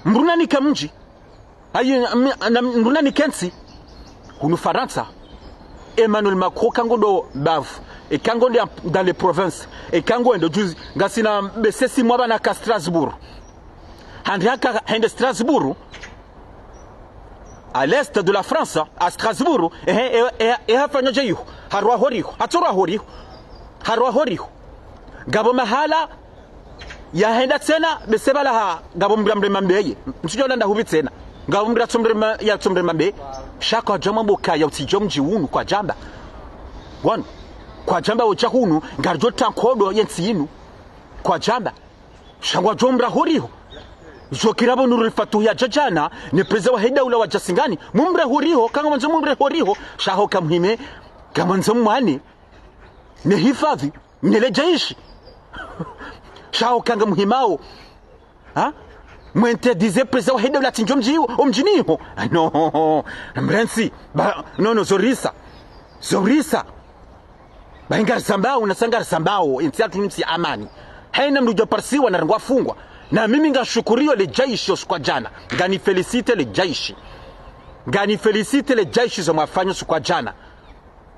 Mdru nanike mdji. Ayi, m-, na mdru nanike ntsi. Hunu Farantsa, Emmanuel Macron kango ndo bavu, e kango ndo dans les provinces, e kango ndo juzi, ngasina besesi mwa pvanu ka Strasbourg. Handi haka hende Strasbourg, à l'est de la France, à Strasbourg, eh, eh, eh, eh, hafanya dje iho, harwa horiho, hatsorwa horiho, harwa horiho. Ngapvo mahala yahenda tsena, bese pvala ha, ngapvo mdru amrema mbeye. Ntsudjo landa hupvi tsena. Ngapvo mdru yatsomrema, yatsomrema mbeye. Sha kwadjamba mboka ya utsidjo mdji unu kwadjamba. Wanu. Kwadjamba wodja hunu, ngaridjo tsa nkodo ye ntsi inu. Kwadjamba. Sha ngwadjo mra horiho. Djo kira pvo Nurul Fatuhi yadja djana, ne président wahe daula wadja singani. Mumre horiho, kanga mwandzo mumre horiho. Sha ho ka muhime, ka mwandzo mwane. Ne hifadhwi. Nele djaishi. Sha ho kanga muhimao. Ha? Mwinterdize président wahe daula atsindjo mdji, o mdjini ho. Ah, non. Mrentsi. Ba, non, non, zorisa. Zorisa. Bahi ngarizambao, na sa ngarizambao. Entsi yatru ni ntsi ya amani. Haina mdru djo parisiwa na rangu afungwa. Na mimi ngamshukuriyo le djaishi usiku wa djana. Ngani féliciter le djaishi. Ngani féliciter le djaishi zo mwafanya usiku wa djana.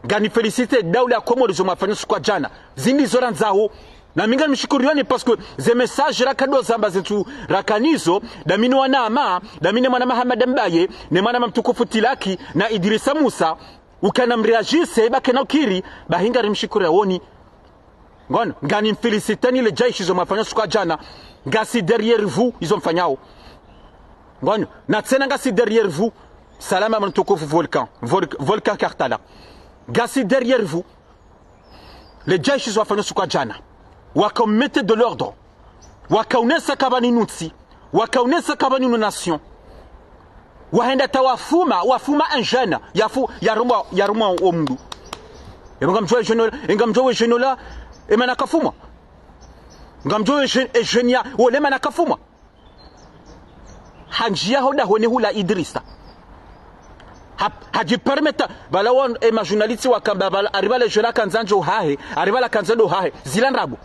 Ngani féliciter daula ya Komori zo mwafanya usiku wa djana. Zindri zo randzao. Na mi ngani mshukuriyoni parce que ze message rakado zamba zentsu rakanazo, dami ne wanama, dami ne mwana Mahamada Mbaye, ne mwana mtukufu Tilaki, na Idrissa Musa, ukana mréagisse, ba kena ukiri, bahi ngari mshukuriyaoni. Ngono, ngani féliciter ni le djaishi zo mwafanya usiku wa djana, ngasi derrière vous, izo mfanyao. Ngono, na tsena ngasi derrière vous. Salama mwana mtukufu Volcan, Vol-, Volcan Kartala. Ngasi derrière vous. Le djaishi zo wafanya usiku wa djana. Waka mettre de l'ordre. Waka unesa ka pvanu inu ntsi. Waka unesa ka pvanu inu nation. Wahenda ta wafuma, wafuma un jeune. Yafu, yarumwa, yarumwa o mdru. Eba ngamdjo we jeune ola, e ngamdjo we jeune ola, e mana kafumwa. Ngamdjo we jeune, e jeune ya, ole mana kafumwa. Handjiya ho dahoni hula Idrissa. Ha, hadji permettre, pvala wa, e ma journalistes wakamba, pvala, hari pvala jeune akandza ndjo hahe, hari pvala kandza ndo hahe, zila ndrabo.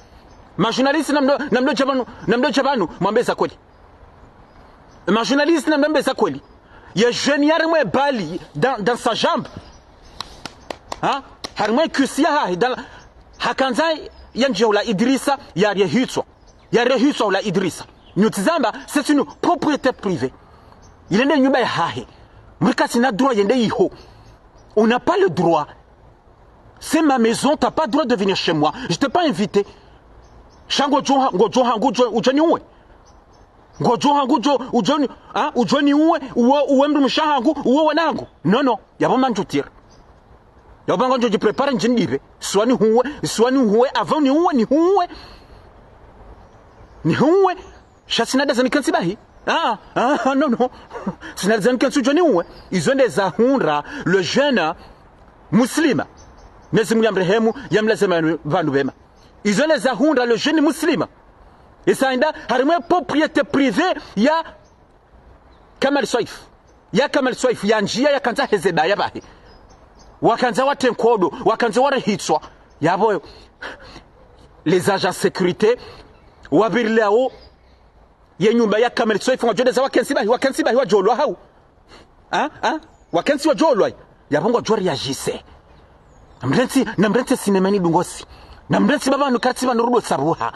Ma journalistes namdo, namdo dja pvanu, namdo dja pvanu, mwambe za kweli. E ma journalistes namdo mbe za kweli. Ye jeune yarimwe balle dans, dans sa jambe. Ha? Harimwe cuisse yahahe, dans la, hakandza yandjiya hula Idrissa, yariye hitswa. Yariye hitswa hula Idrissa. Nyi tsi zamba, c'est une propriété privée. Ile nde nyumba yahahe. Mdru kasina droit yende iho. On n'a pas le droit. C'est ma maison, t'as pas droit de venir chez moi. Je t'ai pas invité. Sha ngodjo ha, ngodjo ha, ngodjo, udjo niuwe. Ngodjo ha, ngodjo, udjo ni, ha, udjo niuwe, uwe, uwe mdrumshe wahangu, uwe wana hangu. Non, non. Yapvo mandjutira. Yapvo ngandjo djipréparer ndjindibe. Soit nihuwe, soit nihuwe, avant nihuwe, nihuwe. Nihuwe. Sha tsina daza nikentsi bahi. Ah, ah, non, non. Tsina daza nikentsi udjo niuwe. Izo nde zahundra le jeune muslima. Mwenyezi Mungu yamrehemu, yamlaze pvanu pvema. Izo nde zahundra le jeune muslima. Isa inda, harimwe propriété privée ya Kamal Soif. Ya Kamal Soif, yandjiya yakandza heze baya bahi. Wakandza watre nkodo, wakandza ware hitswa. Yapvo, les agents sécurité, wapvirilao, ye nyumba ya Kamal Soif, ngwadjo deza wakentsi bahi, wakentsi bahi wadjo ulwa hau. Ha? Ha? Wakentsi wadjo ulwa. Yapvo ngwadjo réagisse. Namrentsi, namrentsi sinema ni dungosi. Namrentsi pvapvanu kartsi pvanu rudo tsabuha.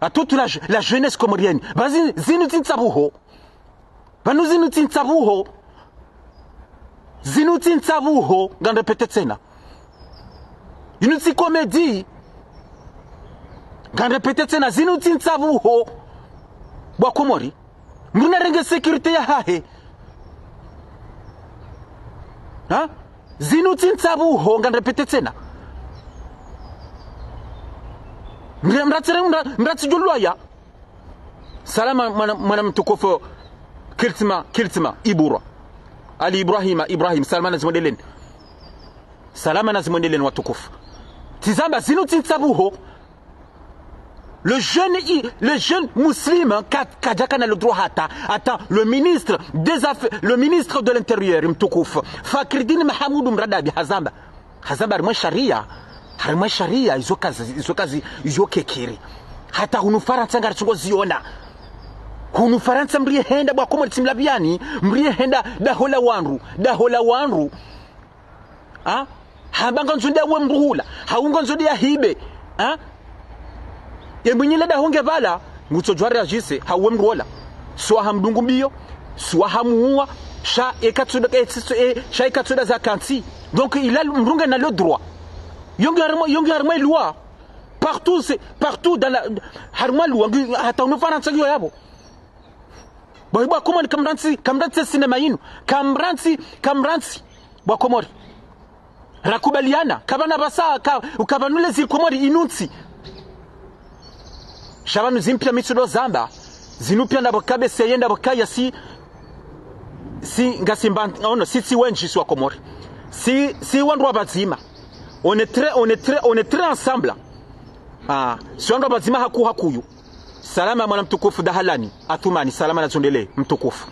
À toute la, la jeunesse comorienne. Pvanu zinu tsi ntsabuho. Pvanu zinu tsi ntsabuho. Zinu tsi ntsabuho. Ngarépéter tsena. Inu tsi comédie. Ngarépéter tsena. Zinu tsi ntsabuho. Bo wa Komori. Mdru narenge sécurité yahahe. Ha? Zinu tsi ntsabuho, ngarépéter tsena. Mdru, mdru atsire, mdru, mdru atsidjo ulwaya. Salama mwana, mwana mtukufu Kiltima, Kiltima, Iburwa. Ali Ibrahima, Ibrahim, salama na zimwendeleni. Salama na zimwendeleni watukufu. Tsi zamba zinu tsi ntsabuho. Le jeune, i- le jeune musulman ka- kadjakana le droit hata, hata le ministre des affaires, le ministre de l'intérieur mtukufu Fakridine Mahamoudou Mradabi hazamba, hazamba harimwa sharia, harimwa sharia izo kazi, izo kazi, izo kekiri. Hata hunu Farantsa ngaritsungo ziona. Hunu Farantsa mdru yehenda bwa Komori tsimlapviani, mdru yehenda daho la wandru, daho la wandru. Ha? Hamba ngandzo nde yawe mdru hula, hau ngandzo nde yahibe. Ha? Ye mwinyi le daho nge pvala, ngutsodjuwa réagisse, hauwe mdru ola. Swaha mdungu mbiyo, swaha muwa, sha eka tsoda, e, tso- e, sha eka tsoda za kantsi. Donc, il a, mdru ngena le droit. Yo nge harimwa, yo nge harimwa loi. Partout, c'est, partout dans la, harimwa loi, ngi- hata hunu Farantsa ngiyo yapvo. Bwa, bwa Komori kamrantsi, kamrantsi sinema inu. Kamrantsi, kamrantsi. Bwa Komori. Rakubaliana, kapvana pvasa, ka, ukapvanu le zi Komori inu ntsi. Sha pvanu zimpya mi tsudo zamba, zinu pia ndapvo kabese ye ndapvo kaya si, si, ngasi mba, ono, si, si wendji si wa Komori. Si, si wandru wa pvadzima. On est très, on est très, on est très ensemble. Ah, si wandru wa pvadzima haku, hakuyu. Salama mwana mtukufu Dahalani, Athumani, salama na zondele mtukufu.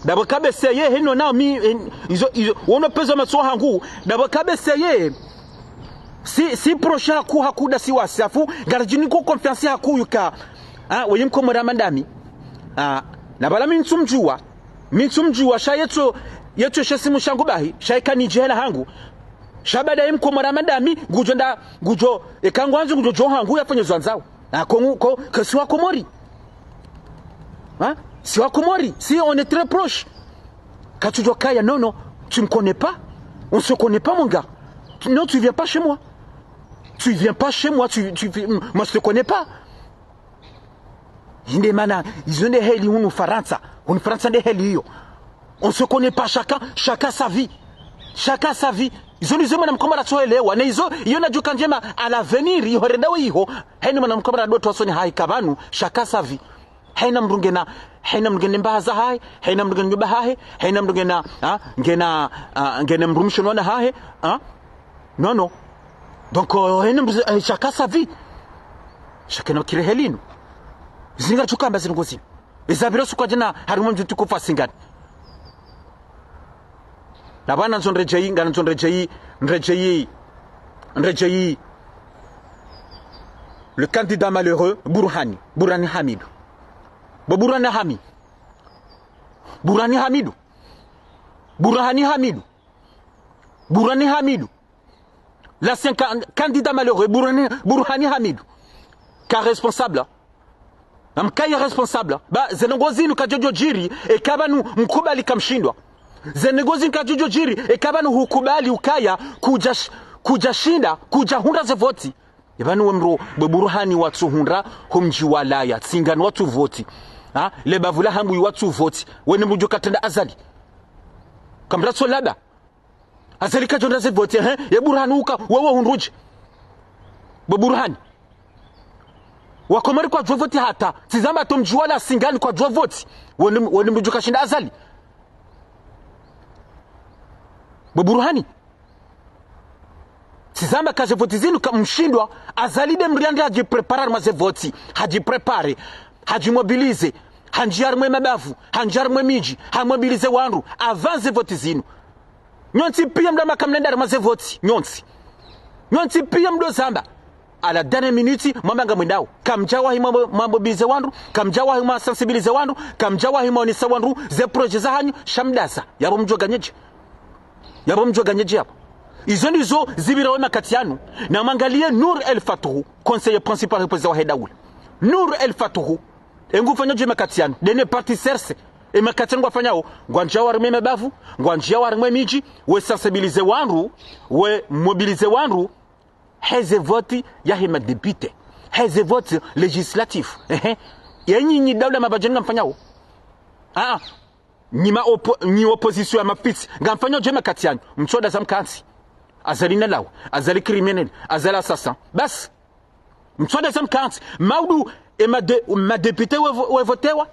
Ndapvo kabese ye heno na mi, hen- izo, izo, wono pezo matso hangu, ndapvo kabese ye. Si, si proche haku, haku da si wasi, afu, ngaridjini ko confiance haku yuka. Ah, weyi mkomori madami. Ah, na pvala mi ntsumdjuwa, mi ntsumdjuwa, sha yetso, yetso she simu shangu bahi, sha ika nidje hela hangu. Sha baada ye mkomori madami, ngudjo nda, ngudjo, eka ngwandzo ngudjo djo hangu yafanye zo andzao. Ah, ko, ko, ko si wa Komori. Hein? Si wa Komori. Si on est très proche. Quand tu dois kaya, non, non, tu me connais pas. On se connaît pas, mon gars. Tu- Non, tu viens pas chez moi. Tu viens pas chez moi, tu, tu, moi, je te connais pas. Inde mana, izo nde heli hunu Farantsa. Hunu Farantsa nde heli iyo. On se connaît pas, chacun, chacun sa vie. Chacun sa vie. Izo ndizo mwana mkomori atsoelewa. Na izo, iyo nadjuka ndjema à l'avenir, iho renda iho. Heni mwana mkomori ndo twasoni hayi kapvanu, chacun sa vie. Hayina mdru ngena, hayina mdru ngena mbaha zahahe, hayina mdru ngena nyumba hahe, hayina mdru ngena, ah, ngena, ah, ngena mdrumshe no wana hahe, ah. Non, non. Donc, euh, hayina mdru, euh, chacun sa vie. Chacun na kire heli inu. Zinga tsukamba zinu ngozi. Ezapvira suka djana, harimwa mdji mtukufu wa Singani. Na pvanu ndzo ndredjeyi, ngandzo ndredjeyi, ndredjeyi, ndredjeyi. Le candidat malheureux, Burhani, Burhani Hamidou. Bo Burhani Hami. Burhani Hamidou. Burhani Hamidou. Burhani Hamidou. L'ancien can- candidat malheureux, Burhani, Burhani Hamidou. Ka responsable. Namkaye responsable. Ba, ze ndrongoo zinu kazidjo djiri, eka pvanu mkubali kamshindwa. Ze ndrongoo zinu kazidjo djiri, eka pvanu hukubali ukaya, kudja sh- kudja shinda, kudja hundra ze voti. Epvanu we mdru, bwe Burhani watsuhundra, ho mdji wa Laya, Singani watsuvoti. Ha? Le bavu la Hambuyi watsuvoti. Wene mdru djo katrenda Azali. Kamratso laba. Azali kadjohundra ze voti, ehe, ye Burhani uka, wewe hundrudje. Bo Burhani. Wakomori kwadjuwa voti hata, tsizamba to mdji wa Laya Singani kwadjuwa voti. Wene, wene mdru djo kashinda Azali. Bo Burhani. Tsizamba ka ze voti zinu kamshindwa, Azali nde mdru yandre hadjiprépare harimwa ze voti. Hadjiprépare. Hadjimobilisé. Handjiya harimwa mabavu. Handjiya harimwa midji. Hamobilisé wandru. Avant ze voti zinu. Nyontsi piya mdo makamnenda harimwa ze voti. Nyontsi. Nyontsi piya mdo zamba. À la dernière minute, mwamba ngamwendao. Kamdjawahi mwambo-, mwamobilisé wandru, kamdjawahi mwasensibilisé wandru, kamdjawahi mwaonesa wandru, ze projet zahanyu, sha mdaza. Yapvo mdjo gagné dje. Yapvo mdjo gagné dje yapvo. Izo ndizo zipvira we makati yanu. Namwangaliye Nour El Fath, conseiller principal représentant wahe daula. Nour El Fath. Engu fanya dje makati yanu. Ndene parti C R C. E makati yanu ngwafanyao, ngwandjiya harimwa mabavu, ngwandjiya harimwa midji, we sensibilisé wandru, we mobilisé wandru, heze voti yahe madéputé, heze voti législatif. Ehe. Yenyi nyi daula mabadjeni ngamfanyao. Ah, nyi ma oppo-, nyi opposition ya mafitsi, ngamfanyao dje makati yanu, mtsoda za mkantsi. Azali nalawa, Azali criminel, Azali assassin. Basi. Mtsoda za mkantsi, maudu e made-, madéputé we vo-, we votewa.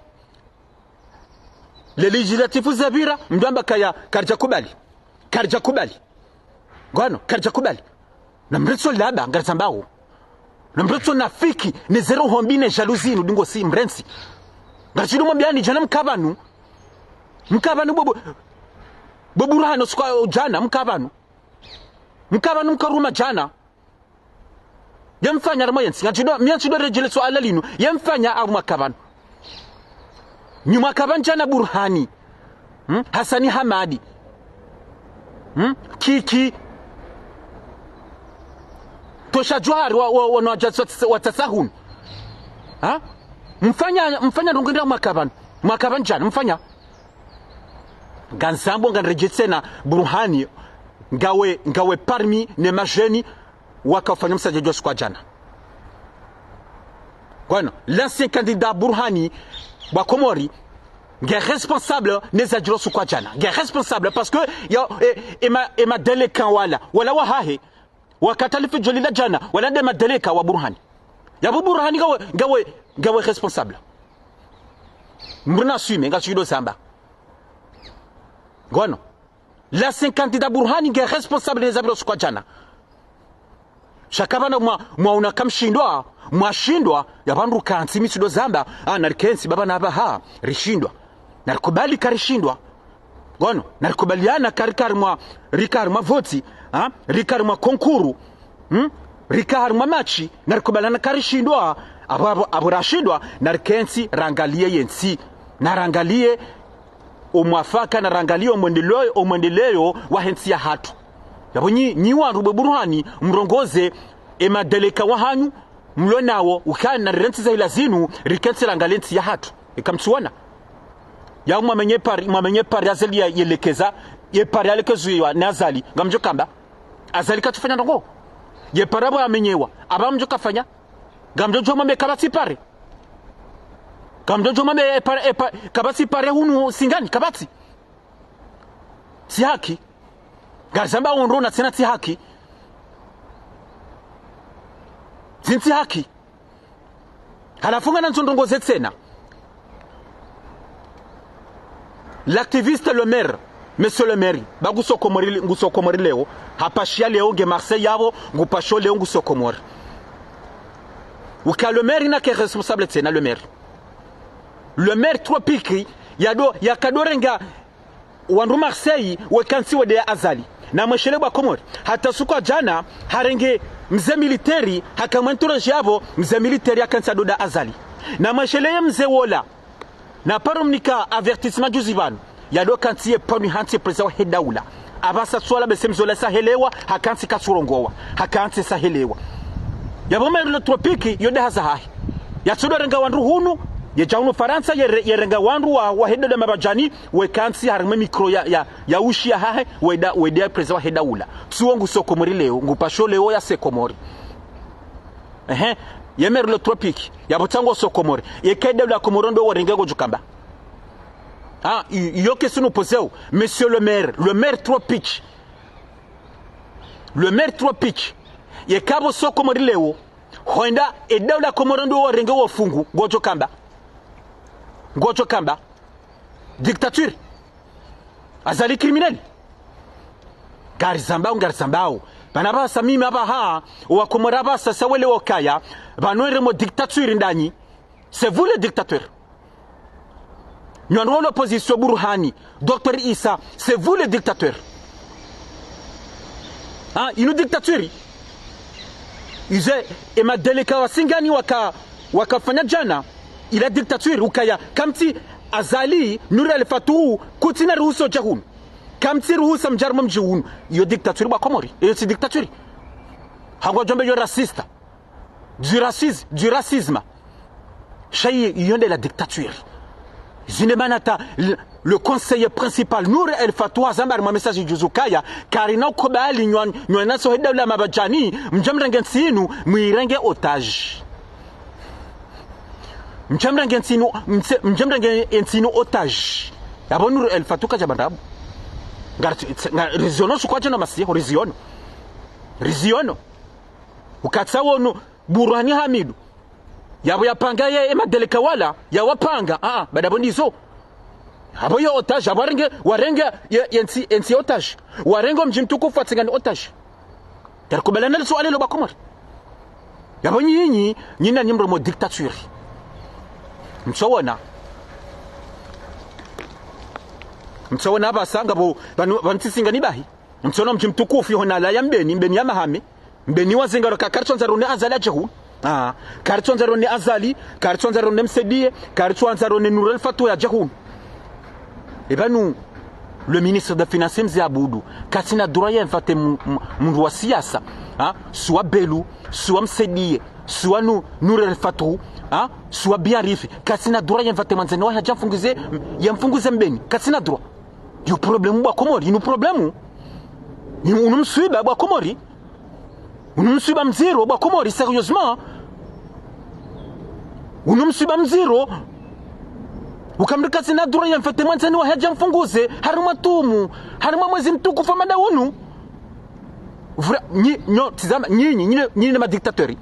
Le législatif zapvira, mdo amba kaya, karidja kubali. Karidja kubali. Ngwano, karidja kubali. Na mretso laba, ngarizambao. Namrotso nafiki, ne zero hombi ne jalousie nu dingo si mrentsi. Ngarishilo mwambiani djana mka pvanu. Mka pvanu bo, bo, bo Burhani usiku wa djana, mka pvanu. Mka pvanu mkaruma djana. Ye mfanya harumwa yentsi. Ngarishilo, mi ngarishilo redjele suala linu. Ye mfanya harumwa mka pvanu. Nyi mka pvanu djana Burhani. Hmm? Hassani Hamadi. Hmm? Kiki. Tosha Djohar wa, wa, wa, wa, wa, wa tsasa hunu. Ha? Mfanya, mfanya ndrongo ndra mka pvanu. Mka pvanu djana, mfanya. Nganizambo nganiredjetsena Burhani. Ngawe, ngawe parmi ne majeunes. Wakafanya msadjadji wa usiku wa djana. Ngwano, l'ancien candidat Burhani, wa Komori, nge responsable ne zadjiri usiku wa djana. Nge responsable parce que ya, e, e ma, e ma délinquants wala, wala wahahe, wakatalifu djoli la djana, wala nde ma délinquants wa Burhani. Yapvo Burhani ngawe, ngawe, ngawe responsable. Mruna swime, ngashido zamba. Ngwano. L'ancien candidat Burhani nge responsable ne zapvira usiku wa djana. Sha kapvana mwa, mwaona kamshindwa, mwashindwa, yapvo ndru kantsi mi tsido zamba, ah, narikentsi baba na baha, rishindwa. Narikubali karishindwa. Ngwano, narikubaliana kari kari mwa, rika harumwa voti, ah, rika harumwa concours, hmm? Rika harumwa match, narikubaliana karishindwa, apvo, apvo, apvo rashindwa, narikentsi, rangalie yentsi, narangalie, omwafaka narangalie omwendeleyo, omwendeleyo wahe ntsi yahatru. Yapvo nyi, nyi wandru bwe Burhani, mrongoze, e ma délinquants wahanyu, mlo nawo, ukana rirentsi zahila zinu, rikentsi rangalie ntsi yahatru. Eka mtsuona. Ya mwamenye pari, mwamenye pari Azali ya, yelekeza, ye pari yalekezwa na Azali, ngamdjo kamba. Azali katsufanya ndrongo. Ye pari apvo yamenyewa, apvo ngamdjo kafanya. Ngamdjo djo mwambe kapvatsi pare. Ngamdjo djo mwambe e pare, e pa, kapvatsi pare hunu Singani, kapvatsi. Tsi haki. Ngarizamba ondro na tsena tsi haki. Zintsi haki. Halafu ngana ntsondrongo ze tsena. L'activiste le maire, monsieur le maire, ba nguso Komori, nguso Komori leo, hapashia leo nge Marseille yapvo, ngupasho leo nguso Komori. Uka le maire nake responsable tsena le maire. Le maire Tropique, yado, yakadorenga wandru Marseille, wekantsi wede ya Azali. Na mweshele bwa Komori. Hata usiku wa djana, harenge mze militaire, hakamwentureji yapvo, mze militaire yakantsi adoda Azali. Na mweshele ye mze wola. Na paro mnika avertissement juzi pvanu. Yado kantsi ye pvanu hantsi président wahe daula. Apvasa swala bese mze wola sahelewa, hakantsi katsurongowa. Hakantsi sahelewa. Yapvo maire le Tropique, yo nde hazi yahahe. Yatsodo renga wandru hunu, yedja hunu Farantsa, yere, yerenga wandru wa, wahe daula mabadjani, wekantsi harimwe micro ya, ya, ya ushi yahahe, weda, weda président wahe daula. Tsuwo nguso Komori leo, ngupasho leo yase Komori. Ehe, ye maire le Tropique, yapvo tsango so Komori. Yeka daula Komori ndo warenge ngodjo kamba. Ah, i, iyo question nu poseo, monsieur le maire, le maire Tropique. Le maire Tropique. Yeka pvo so Komori leo, hwenda e daula Komori ndo warenge wo fungu, ngodjo kamba. Ngodjo kamba. Dictature. Azali criminel. Ngarizambao, ngarizambao. Pvanu apvasa mimi apvaha, owa Komori apvasa sa wele wokaya, pvanu eremo dictature ndanyi. C'est vous le dictateur. Nyi wandru wa l'opposition Burhani, docteur Issa, c'est vous le dictateur. Ah, inu dictature. Ize, e ma délinquants wa Singani waka, wakafanya djana, ila dictature, ukaya, kamtsi Azali, Nour El Fath, kutsina ruhusa udja hunu. Kamtsi ruhusa mdje harumwa mdji hunu. Iyo dictature bwa Komori. Iyo tsi dictature. Hangwadjo amba iyo raciste. Du racisme, du racisme. Sha iyo nde la dictature. Zinde mana ta le, le conseiller principal, Nour El Fath, hazamba harimwa message juzi ukaya, karina ukubali nyi wa, nyi wanantsi wahe daula mabadjani, mdje mrenge ntsi inu, mwirenge otage. Mdje mrenge ntsi inu, mdje, mdje mrenge ntsi inu otage. Yapvo Nour El Fath kadja pvanu apvo. Ngari, nga, riziono usiku wa djana masihu, riziono. Riziono. Ukatsa wono, Burhani Hamidu. Yapvo yapanga ye, e ma délinquants wala, yawapanga, ah, ah, baada pvo ndizo. Apvo yo otage, apvo warenge, warenge, ye, ye ntsi, ye ntsi otage. Warenge omdji mtukufu wa Singani otage. Ngarikubalana le suala lo bwa Komori. Yapvo nyinyi, nyinyi nanyi mremo dictature. Mtsowona. Mtsowona apvasa ngapvo, pvanu, pvanu tsisingani bahi. Mtsowona mdji mtukufu iho nalaya Mbeni, Mbeni ya Mahame. Mbeni wazingaro ka, karitswandza rone Azali adje hunu. Ah, karitswandza rone Azali, karitswandza rone Msaidie, karitswandza rone Nour El Fath yadje hunu. Eba nu, le ministre des Finances Mze Abdou, katsina droit ya inventer m-, m-, mndru wa siasa, ha? Swa Belou, swa Msaidie, swa Nu-, Nour El Fath, ha? Swa Biarifi, katsina droit ya inventer mwandzani wahe yadje yamfunguze, yamfunguze Mbeni, katsina droit. Yo problème bo Wakomori, inu problème. Ni unu mswiba bo Wakomori. Unu mswiba mdziro bo Wakomori, sérieusement. Unu mswiba mdziro. Uka mndru katsina droit ya inventer mwandzani wahe yadje yamfunguze, harumwa tumu, harumwa mwezi mtukufu hama ndo unu. Vra-, nyi-, nyo, tizama, nyinyi, nyinyi, nyinyi ne ma dictateur.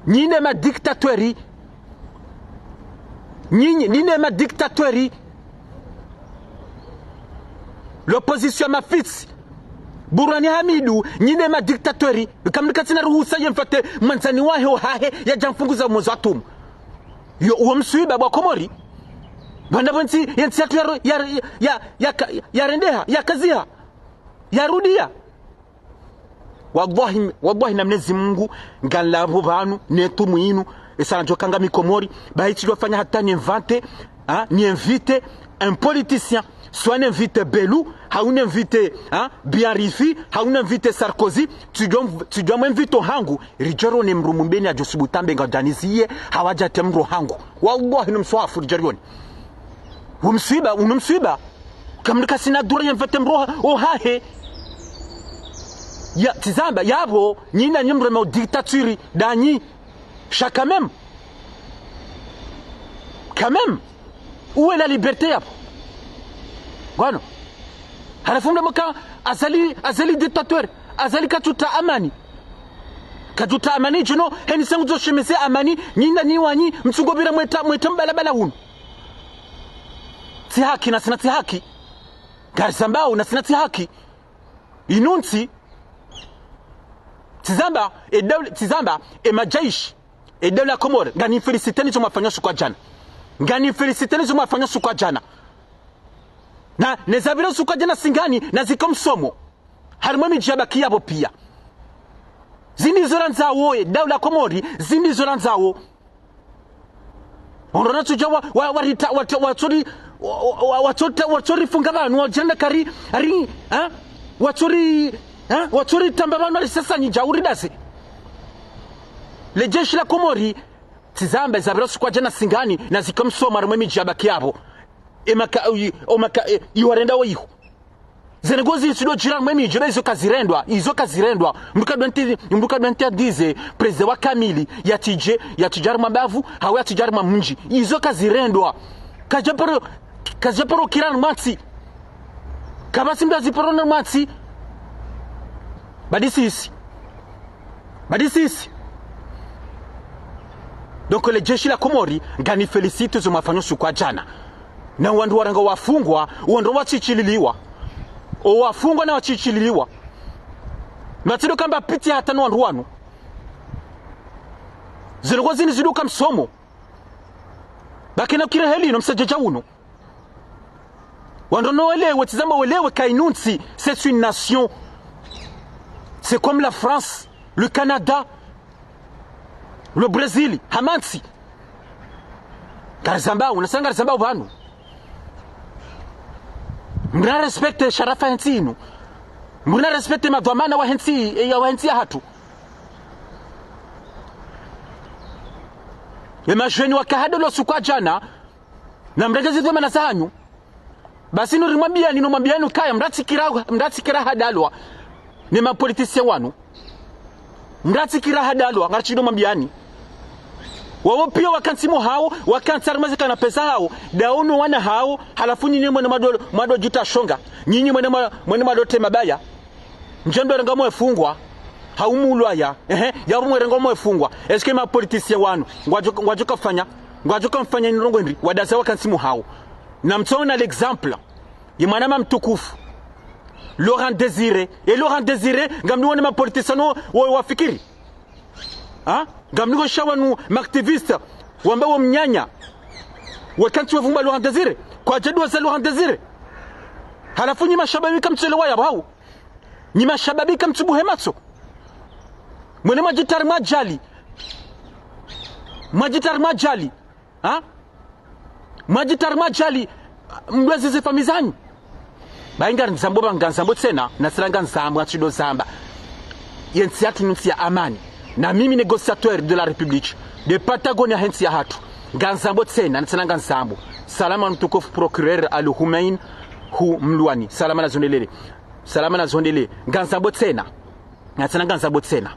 Nyinyi ne ma dictateur. Nyinyi, nyinyi ne ma dictateur. L'opposition mafitsi. Bourhane Hamidou, nyinyi ne ma dictateur. Uka mndru katsina ruhusa ya inventer mwandzani wahe ohahe yadje yamfunguza mwezi wa tumu. Yo, uwo mswiba bo Wakomori. Pvanu pvo ntsi, ye ntsi yatru ya ro-, ya, ya, ya, ya ka-, yarendeha, yakaziha, yarudia. Wallahi, wallahi na Mwenyezi Mungu, ngamlapvo pvanu, ne tumu inu, esa nadjo ka ngami Komori, bahi tsidjofanya hata ni inventer, ha, ni inviter un politicien, soit ni inviter Belou, hau ni inviter, ha, Biarifi, hau ni inviter Sarkozy, tsidjo, tsidjo mu inviter ohangu, ridjorione mndru Mbeni yadjo subutu yambe ngamdjo niziye, hau yadje yambe mndru ohangu. Wallahi no mswahafu ridjorione. Wo mswiba, unu mswiba. Uka mndru katsina droit ya inventer mndru oha-, ohahe. Ya, tizamba, yapvo, nyinyi nanyi mremo dictature, ndanyi. Sha quand même. Quand même. Où est la liberté yapvo? Ngwano. Halafu mremo ka Azali, Azali dictateur. Azali katsuta amani. Katsuta amani, djeno, heni sangu zo shemeze amani, nyinyi nanyi wanyu, mtsungopvira mweta, mweta mbalabala unu. Tsi haki, ngasina tsi haki. Ngarizambao, ngasina tsi haki. Inu ntsi. Tizamba, e daula, tizamba, e madjeshi. E daula Komori, ngani féliciter ni zo mwafanya usiku wa djana. Ngani féliciter ni zo mwafanya usiku wa djana. Na, ne zapvira usiku wa djana singani, nazike msomo. Harumwa emidji yabaki yapvo pia. Zinu zo randzao, e daula Komori, zinu zo randzao. Ondro natsudja wa, wa, warita, wa, wa, watsori, wa, wa, wa, watsota, watsorifunga pvanu, wadjenda kari, ari, ha? Watsori, ha? Watsoritamba pvanu ari sasa nyidja uridaze. Le jeshi la Komori, tizamba, zapvira usiku wa djana singani, nazike msomo harumwa emidji yabaki yapvo. E maka, i, o maka, e, iwarenda wo iho. Ze ndrongoo zinu zidjodjiri harumwa emidji, izo kazirendwa, izo kazirendwa. Mndru kadjwenti, mndru kadjwenti yadize, président wa kamili, yatsidje, yatsidje harumwa bavu, hau yatsidje harumwa mdji. Izo kazirendwa. Kadjaparo, kadjaparo kira mwatsi. Kapvatsi mndru aziparo na mwatsi. Badi sisi. Badi sisi. Donc, le jeshi la Komori, ngani féliciter zo mwafanya usiku wa djana. Na wandru warengwa wafungwa, wandru watsitsililiwa. O wafungwa na watsitsililiwa. Natsido kamba piti hata no wandru wanu. Zindrongoo zinu ziduka msomo. Bakena kira heli no msadjadja unu. Wandru no welewe, tizamba welewe ka inu ntsi, c'est une nation. C'est comme la France, le Canada, le Brésil, hama ntsi. Ngarizambao, nasa ngarizambao pvanu. Mna respecter sharafa yentsi inu. Mna respecter madhwamana wa hentsi, ya wa hentsi yahatru. Ye madjeni waka hadolwa usiku wa djana, na mrenge zidhwamana zahanyu. Basi nuri mwambiani, no mwambiani ukaya, mratsikira, mratsikira hadalwa. Ne mapolitisieni wanu. Mratsikira hadalwa, ngarishindo mwambiani. Wawo pia wakantsi mo hawo, wakantsi harumwa ze kanapesa hawo, dawo no wana hawo, halafu nyinyi mwende mwado, mwado djuta shonga. Nyinyi mwende mwa, mwende mwado tema baya. Ndjendo renga mwefungwa, hau mulwaya, ehe, yapvo mwerenga mwefungwa. Est-ce que mapolitisieni wanu, ngwadjo, ngwadjo kafanya, ngwadjo kamfanya ndrongoo ndri, wadaza wakantsi mo hawo. Na mtsona l'exemple, ye mwanama mtukufu, Laurent Désiré. E Laurent Désiré, ngamniwone mapolitisieni wo, wo wafikiri. Ha? Ngamniko sha wanu ma activistes, wamba wo mnyanya. Wakantsi wavumba Laurent Désiré. Kwadjadua za Laurent Désiré. Halafu nyi mashababi kamtselewa ya bau. Nyi mashababi kamtsubuhe matso. Mwene mwadjitari mwadjali. Mwadjitari mwadjali. Ha? Mwadjitari mwadjali, mdwazize famiyi zanyu. Bayi ngarindzambo ba ngandzambo tsena, na tsena ngandzambo atsido zamba. Yentsi yatru ni ntsi ya amani. Na mimi négociateur de la République, de Patagonia hentsi yahatru. Ngandzambo tsena, na tsena ngandzambo. Salama mtukufu procureur Al Humein hu Mlwani. Salama na zondrelele. Salama na zondrelele. Ngandzambo tsena. Na tsena ngandzambo tsena.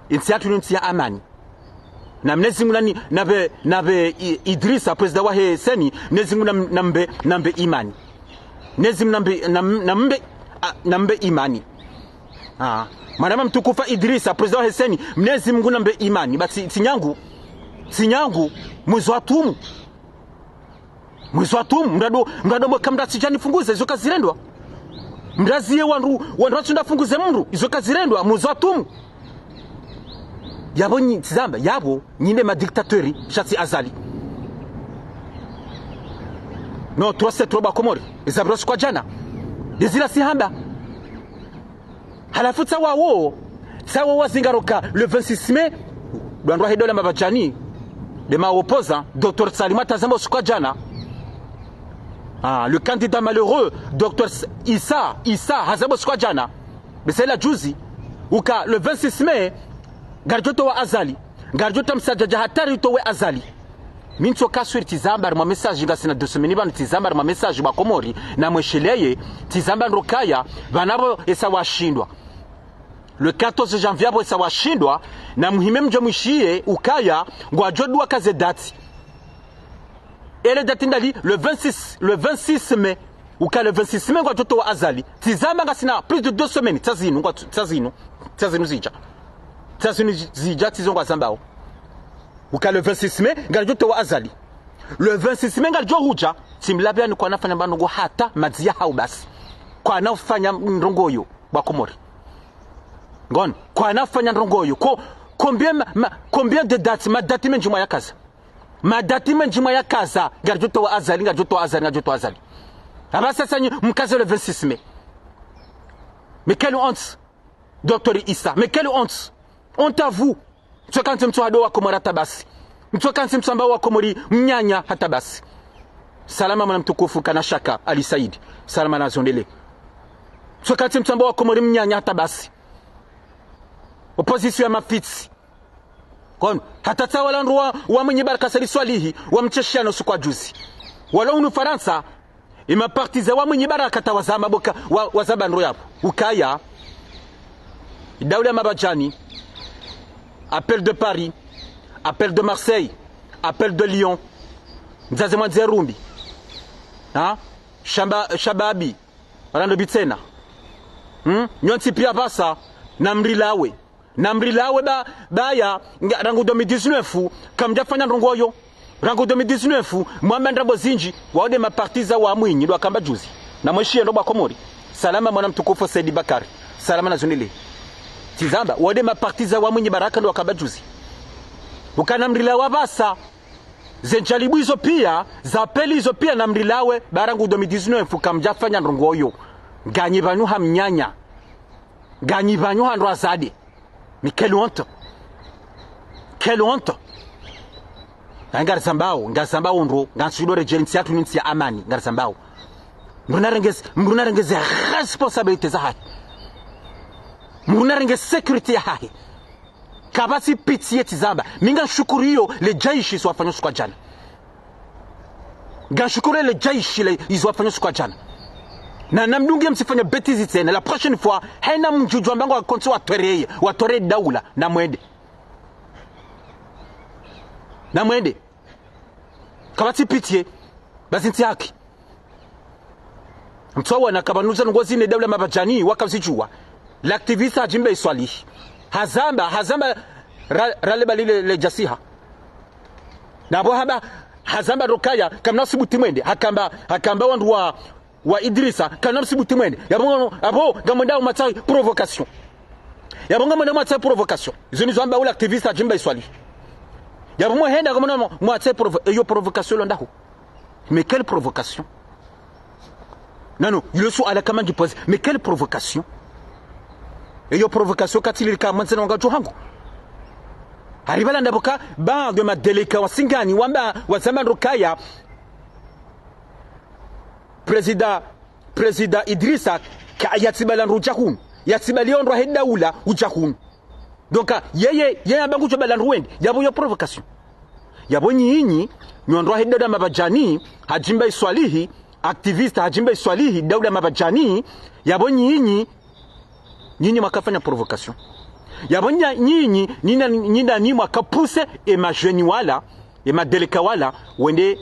Yentsi yatru ni ntsi ya amani. Na Mnyezi Mungu nani, nambe, nambe I-, Idrissa, président wahe CENI, Mnyezi Mungu nam-, nambe, nambe imani. Mnyezi Mungu nambe, nam-, nambe, a, nambe imani. Ah. Mwanama mtukufu Idrissa, président wahe CENI, Mnyezi Mungu nambe imani. Ba tsi, tsi nyangu, tsi nyangu, mwizi wa tumu. Mwizi wa tumu, mrado, mrado mwe kamratsi djani funguze, izo kazirendwa. Mraziye wandru, wandru watsunda funguze mndru, izo kazirendwa, mwizi wa tumu. Yabo nyi, tsi zamba, yabo, nyi nde ma dictateurs, sha tsi Azali. Non, trois c'est trop ba Komori. Izo zabirwa siku wa djana. Désiré si hamba. Halafu tsawawo, tsawawo wazingaroka le vingt-six mai, ndo wandru wahe daula mabadjani, nde ma opposants, docteur Salim hazamba usiku wa djana. Ah, le candidat malheureux, docteur S-, Issa, Issa, hazamba usiku wa djana. Bese la juzi, uka le vingt-six mai, ngaridjo towa Azali, ngaridjo tamsa djadja hatari towe Azali. Mi ntsoka swiri tsizamba harimwa message ngasina deux semaines pvanu tsizamba harimwa message ba Komori na mwesheleye tsizamba ndo kaya pvanu pvo esa washindwa. Le quatorze janvier pvo esa washindwa na muhime mdje mwishiye ukaya ngwadjo dua kaze date. Ele date ndali le vingt-six, le vingt-six mai. Uka le vingt-six mai ngwadjo towa Azali. Tsizamba ngasina plus de deux semaines. Tsazinu, ngwa, tsazinu. Tsazinu zidja. Tsazinu zidja, tsizo ngwazambao. Uka le vingt-six mai, ngaridjo towa Azali. Le vingt-six mai ngaridjo hudja, tsimlapvia ni kwana fanya mbandrongo hata madziya hau basi. Kwana ufanya ndrongo yo, ba Komori. Ngono, kwana ufanya ndrongo yo. Ko, combien, ma, ma, combien de dates, ma date mendji mwayakaza. Ma date mendji mwayakaza, ngaridjo towa Azali, ngaridjo towa Azali, ngaridjo towa Azali. Apvasa nyi, mkaze le vingt-six mai. Mais quelle honte, docteur Issa, mais quelle honte. Honte à vous. Mtsoka ntsi mtso hado wa Komori hata basi. Mtsoka ntsi mtso amba wa Komori mnyanya hata basi. Salama mwana mtukufu kana shaka, Ali Said. Salama na zondrelele. Mtsoka ntsi mtso amba wa Komori mnyanya hata basi. Opposition ya mafitsi. Kono, hata tsa wala ndru wa, wa Mwinyi Baraka Said Swalihi, wa mtsheshiano usiku wa juzi. Wala unu Farantsa, ima partisans wa Mwinyi Baraka tsa wazamba boka, wa, wazamba ndro yapvo. Ukaya, daula mabadjani, appel de Paris, appel de Marseille, appel de Lyon, mzaze mwandze rumbi. Ha? Shamba, shababi, rando bitsena. Hmm? Nyontsi pia pvasa, namrilawe. Namrilawe ba, baya, nga, rangu deux mille dix-neuf, kamdjafanya ndrongo yo. Rangu deux mille dix-neuf, mwamba ndrabo zindji, wao nde ma partisans wa Mwinyi, ndo wakamba juzi. Na mweshiye ndo ba Komori. Salama mwana mtukufu Said Bakari. Salama na zondrelele. Tsizamba, wao nde ma partisans wa Mwinyi Baraka ndo wakamba juzi. Uka namrilawe pvasa. Ze ndjalibu izo pia, za appel izo pia namrilawe, ba rangu deux mille dix-neuf, kamdjafanya ndrongo yo. Nganyi pvanu ha mnyanya. Nganyi pvanu ha ndro azade. Mais quelle honte. Quelle honte. Ngarizambao, ngarizambao ndro, ngansudo redjeli ntsi yatru ni ntsi ya amani, ngarizambao. Mdru narenge, mdru narenge ze responsabilités zahahe. Mdru narenge sécurité yahahe. Kapvatsi pitié tsizamba. Mi ngamshukuriyo le djaishi izo wafanya usiku wa djana. Ngamshukuriyo le djaishi le izo wafanya usiku wa djana. Na, namdunge mtsifanye bêtise tsena. La prochaine fois, hena mdjudju amba ngwakontsi watwereye, watwereye daula, namwende. Namwende. Kapvatsi pitié. Basi ntsi haki. Mtsowa na kabanuza ndrongo zine daula mabadjani wakazidjuwa. L'activiste Hadji Mbae Swalihi. Hazamba, hazamba ra, rale bali le, le djasiha. Na pvo hamba, hazamba ndo kaya, kamna usibuti mwende. Hakamba, hakamba wandru wa, wa Idrissa, kamna usibuti mwende. Yapvo, apvo, ngamwenda umatsayi provocation. Yapvo ngamwona mwatsaha provocation. Izo nizo amba ula activiste Hadji Mbae Swalihi. Yapvo mwahenda ngamwona mwa-, mwatsaha provo-, eyo provocation lo ndahu. Mais quelle provocation ? Non, non, ilo suala kama ndjipoze. Mais quelle provocation ? Eyo provocation katsi lili ka mwandzani wanga dju hangu. Hari pvala ndapvo ka baadhwi ya madélégués wa Singani wamba wazamba ndro kaya Président, Président Idrissa ka yatsikubali ndro udja hunu. Yatsikubali ondro he daula udja hunu. Donc, yeye, yeye amba ngudjo kubali ndro wende. Yapvo yo provocation. Yapvo nyinyi, nyi wandru wahe daula Mabadjani, Hadji Mbae Swalihi, activiste Hadji Mbae Swalihi, daula Mabadjani, yapvo nyinyi, nyinyi mwakafanya provocation. Yapvo nya-, nyinyi, nyinyi, nyinyi mwaka pousser e ma jeunes wala, e madélégués wala, wende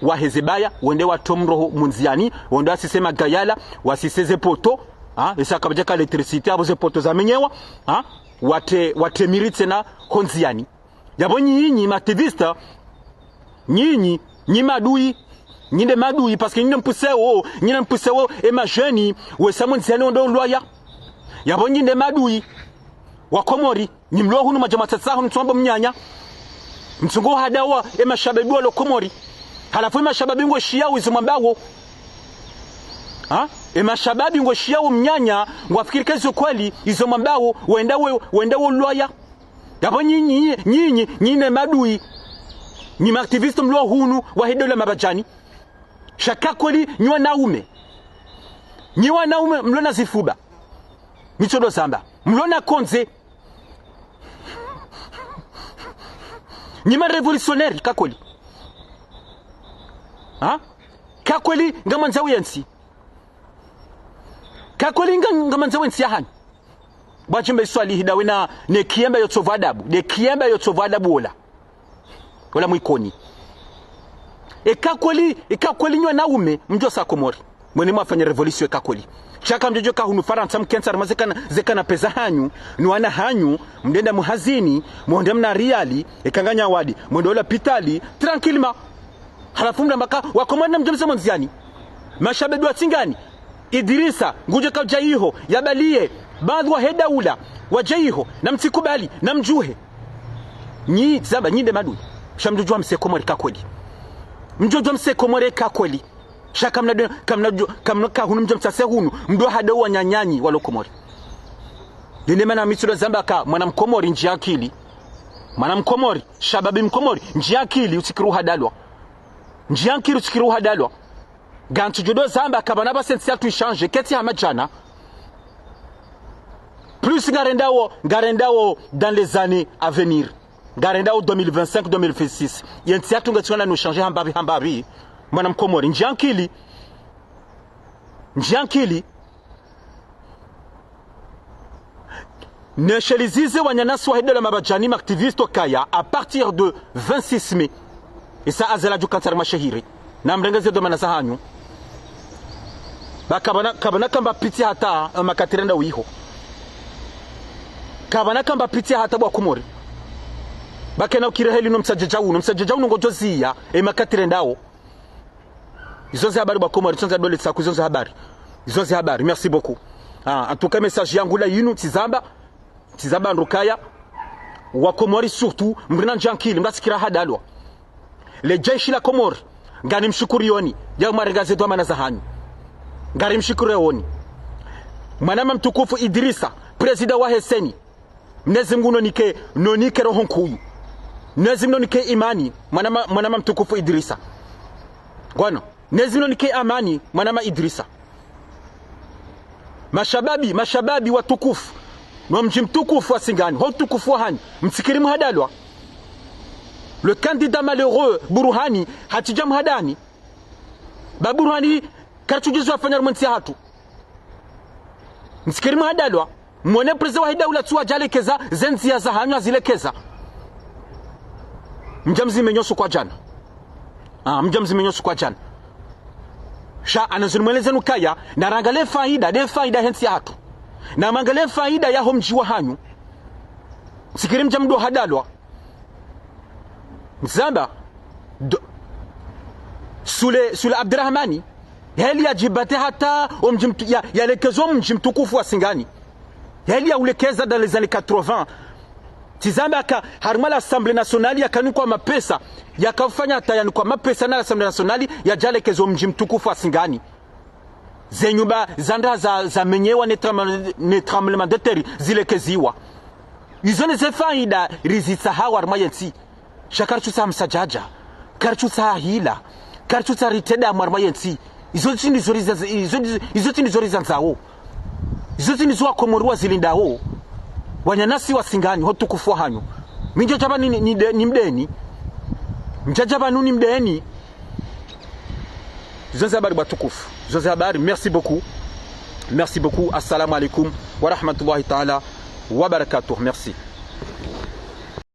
waheze baya, wende watowe mroho mundziani, wende wasise magayala, wasise ze poteaux, ha, esa kapvadjaka électricité, apvo ze poteaux zamenyewa, ha, wate, wate miri tsena hondziani. Yapvo nyinyi, ma activistes, nyinyi, nyi maadui, nyi nde maadui, parce que nyi nde mpousséo, nyi nde mpousséo, e ma jeunes, wesa mondziani wende ulwaya. Yapvo nyi nde maadui, wa Komori, nyi mlo hunu mwadja mwatsatsa hunu mtsamba mnyanya. Mtsungo hadawa, e mashababi walo Komori. Halafu e mashababi ngwashiyao izo mwambao. Ha? E mashababi ngwashiyao mnyanya, ngwafikiri ka izo kweli, izo mwambao, wende we, wende wo ulwaya. Yapvo nyinyi, nyinyi, nyi nde maadui. Nyi ma activistes mlo hunu, wahe daula Mabadjani. Sha ka kweli, nyi wanaume. Nyi wanaume, mlo na zifuba. Mi tsodo zamba. Mlo na kondze. Nyi ma révolutionnaires, ka kweli. Ha? Ka kweli, ngamwandzao yentsi. Ka kweli nga-, ngamwandzao yentsi yahanyu. Bwa Hadji Mbae Swalihi ndawe na, ne kiemba yo tsovu adabu. Ne kiemba yo tsovu adabu wola. Wola mwikoni. Eka kweli, eka kweli nyi wanaume, mdjo sa Komori. Mwende mwafanye révolution eka kweli. Sha ka mdjodjo ka hunu Farantsa mkentsi harumwa ze kana, ze canapé zahanyu, no wana hanyu, mdenda muhazini, mwende mna riali, eka nganya wadi, mwende ho lapitali, tranquillement. Halafu mdamba ka, wa Komori na mdjamsa mondziani. Mashababi wa Singani. Idrissa, ngudjo kaudja iho, yabaliye, baadhwi wahe daula, wadje iho, na mtsikubali, na mdjuhe. Nyi, zamba, nyi nde maadui. Sha mdjodjo mse Komori ka kweli. Mdjodjo mse Komori ka kweli. Sha kamna, kamna, kamna ka hunu mdjamtsase hunu, mdo hadawa wananyanyi walo Komori. Nde mana mi tsodo zamba ka, mwana Mkomori ndjiya akili. Mwana Mkomori, shababi Mkomori, ndjiya akili, utsikiri uhadalwa. Ndjiya akili, utsikiri uhadalwa. Ngantsu djodo zamba, kapvana pvasa entsi yatru i changer, ketsi hama djana. Plus ngarendao, ngarendao dans les années à venir. Ngarendao deux mille vingt-cinq, deux mille vingt-six. Yentsi yatru ngetsi wana no changer hambapvi, hambapvi. Mwana Mkomori, ndjiya akili. Ndjiya akili. Neshelizize wananyasi wahe daula Mabadjani ma activistes kaya, à partir de vingt-six mai. Isa azela djukantsi harumwa shehiri. Na mrenge ze dhwamana zahanyu. Ba kapvana, kapvana kamba piti hata, eh, makati renda wiho. Kapvana kamba piti hata bwa Komori. Ba kena ukiri heli no msadjadja unu, msadjadja unu ngodjo ziya, e makati rendao. Izo ze habari bwa Komori, izo nza dole tsaku, izo nza habari. Izo nza habari. Merci beaucoup. Ah, en tout cas, message yangu la yinu, tsi zamba, tsi zamba ndro kaya. Wa Komori surtout, mrina ndjiya akili, mratsikiri hadalwa. Le jeshi la Komori, ngari mshukuriyoni, ya mwarenga ze dhwamana zahanyu. Ngari mshukuriyoni. Mwanama mtukufu Idrissa, président wahe CENI. Mnyezi Mngu nonike, nonike roho nkuu. Mnyezi Mngu nonike imani, mwanama, mwanama mtukufu Idrissa. Ngwano, Mnyezi Mngu nonike amani, mwanama Idrissa. Mashababi, mashababi watukufu. No mdji mtukufu wa Singani, ho utukufu wahanyu, mtsikiri muhadalwa. Le candidat malheureux, Burhani, hatsidja muhadani. Ba Burhani, karitsudjuzi wafanya harumwa entsi yahatru. Mtsikiri muhadalwa, mwone président wahe daula tsi wadjalekeza, ze ndziya zahanyu hazilekeza. Mdja mzimenyo suku wa djana. Ah, mdja mzimenyo suku wa djana. Sha, anazuni mwelezenu kaya, na rangaliye faida, nde faida yahe ntsi yahatru. Na mangaliye faida yaho mdji wahanyu. Mtsikiri mdja mdo hadalwa. Zamba, do-, Sule, Sule Abderahmani, heli yadjibate hata omdji mtu-, ya, yalekeze omdji mtukufu wa Singani. Heli ya ulekeza dans les années quatre-vingts. Tsi zamba ka harimwa l'Assemblée nationale yakanikwa mapesa, yakafanya hata yanikwa mapesa na l'Assemblée nationale yadjalekeza omdji mtukufu wa Singani. Ze nyumba zanda za, zamenyewa ne tremblement, ne tremblement de terre zilekeziwa. Izo ne ze faida rizitsaha harimwa yentsi. Sha karitsutsaha msadjadja, karitsutsaha hila, karitsutsaha ritrende harimwa yentsi. Izo tsi ndizo riza-, izo, izo tsi ndizo rizandzao. Izo tsi ndizo wakomori wazilindao. Wananyasi wa Singani, ho utukufu wa hanyu. Mi ndjadja pvanu ni, ni, ni mdeni. Ndjadja pvanu ni mdeni. Izo nde ze habari watukufu. Izo nde ze habari. Merci beaucoup. Merci beaucoup. Assalamu alaikum wa rahmatullahi ta'ala wa barakatuh. Merci.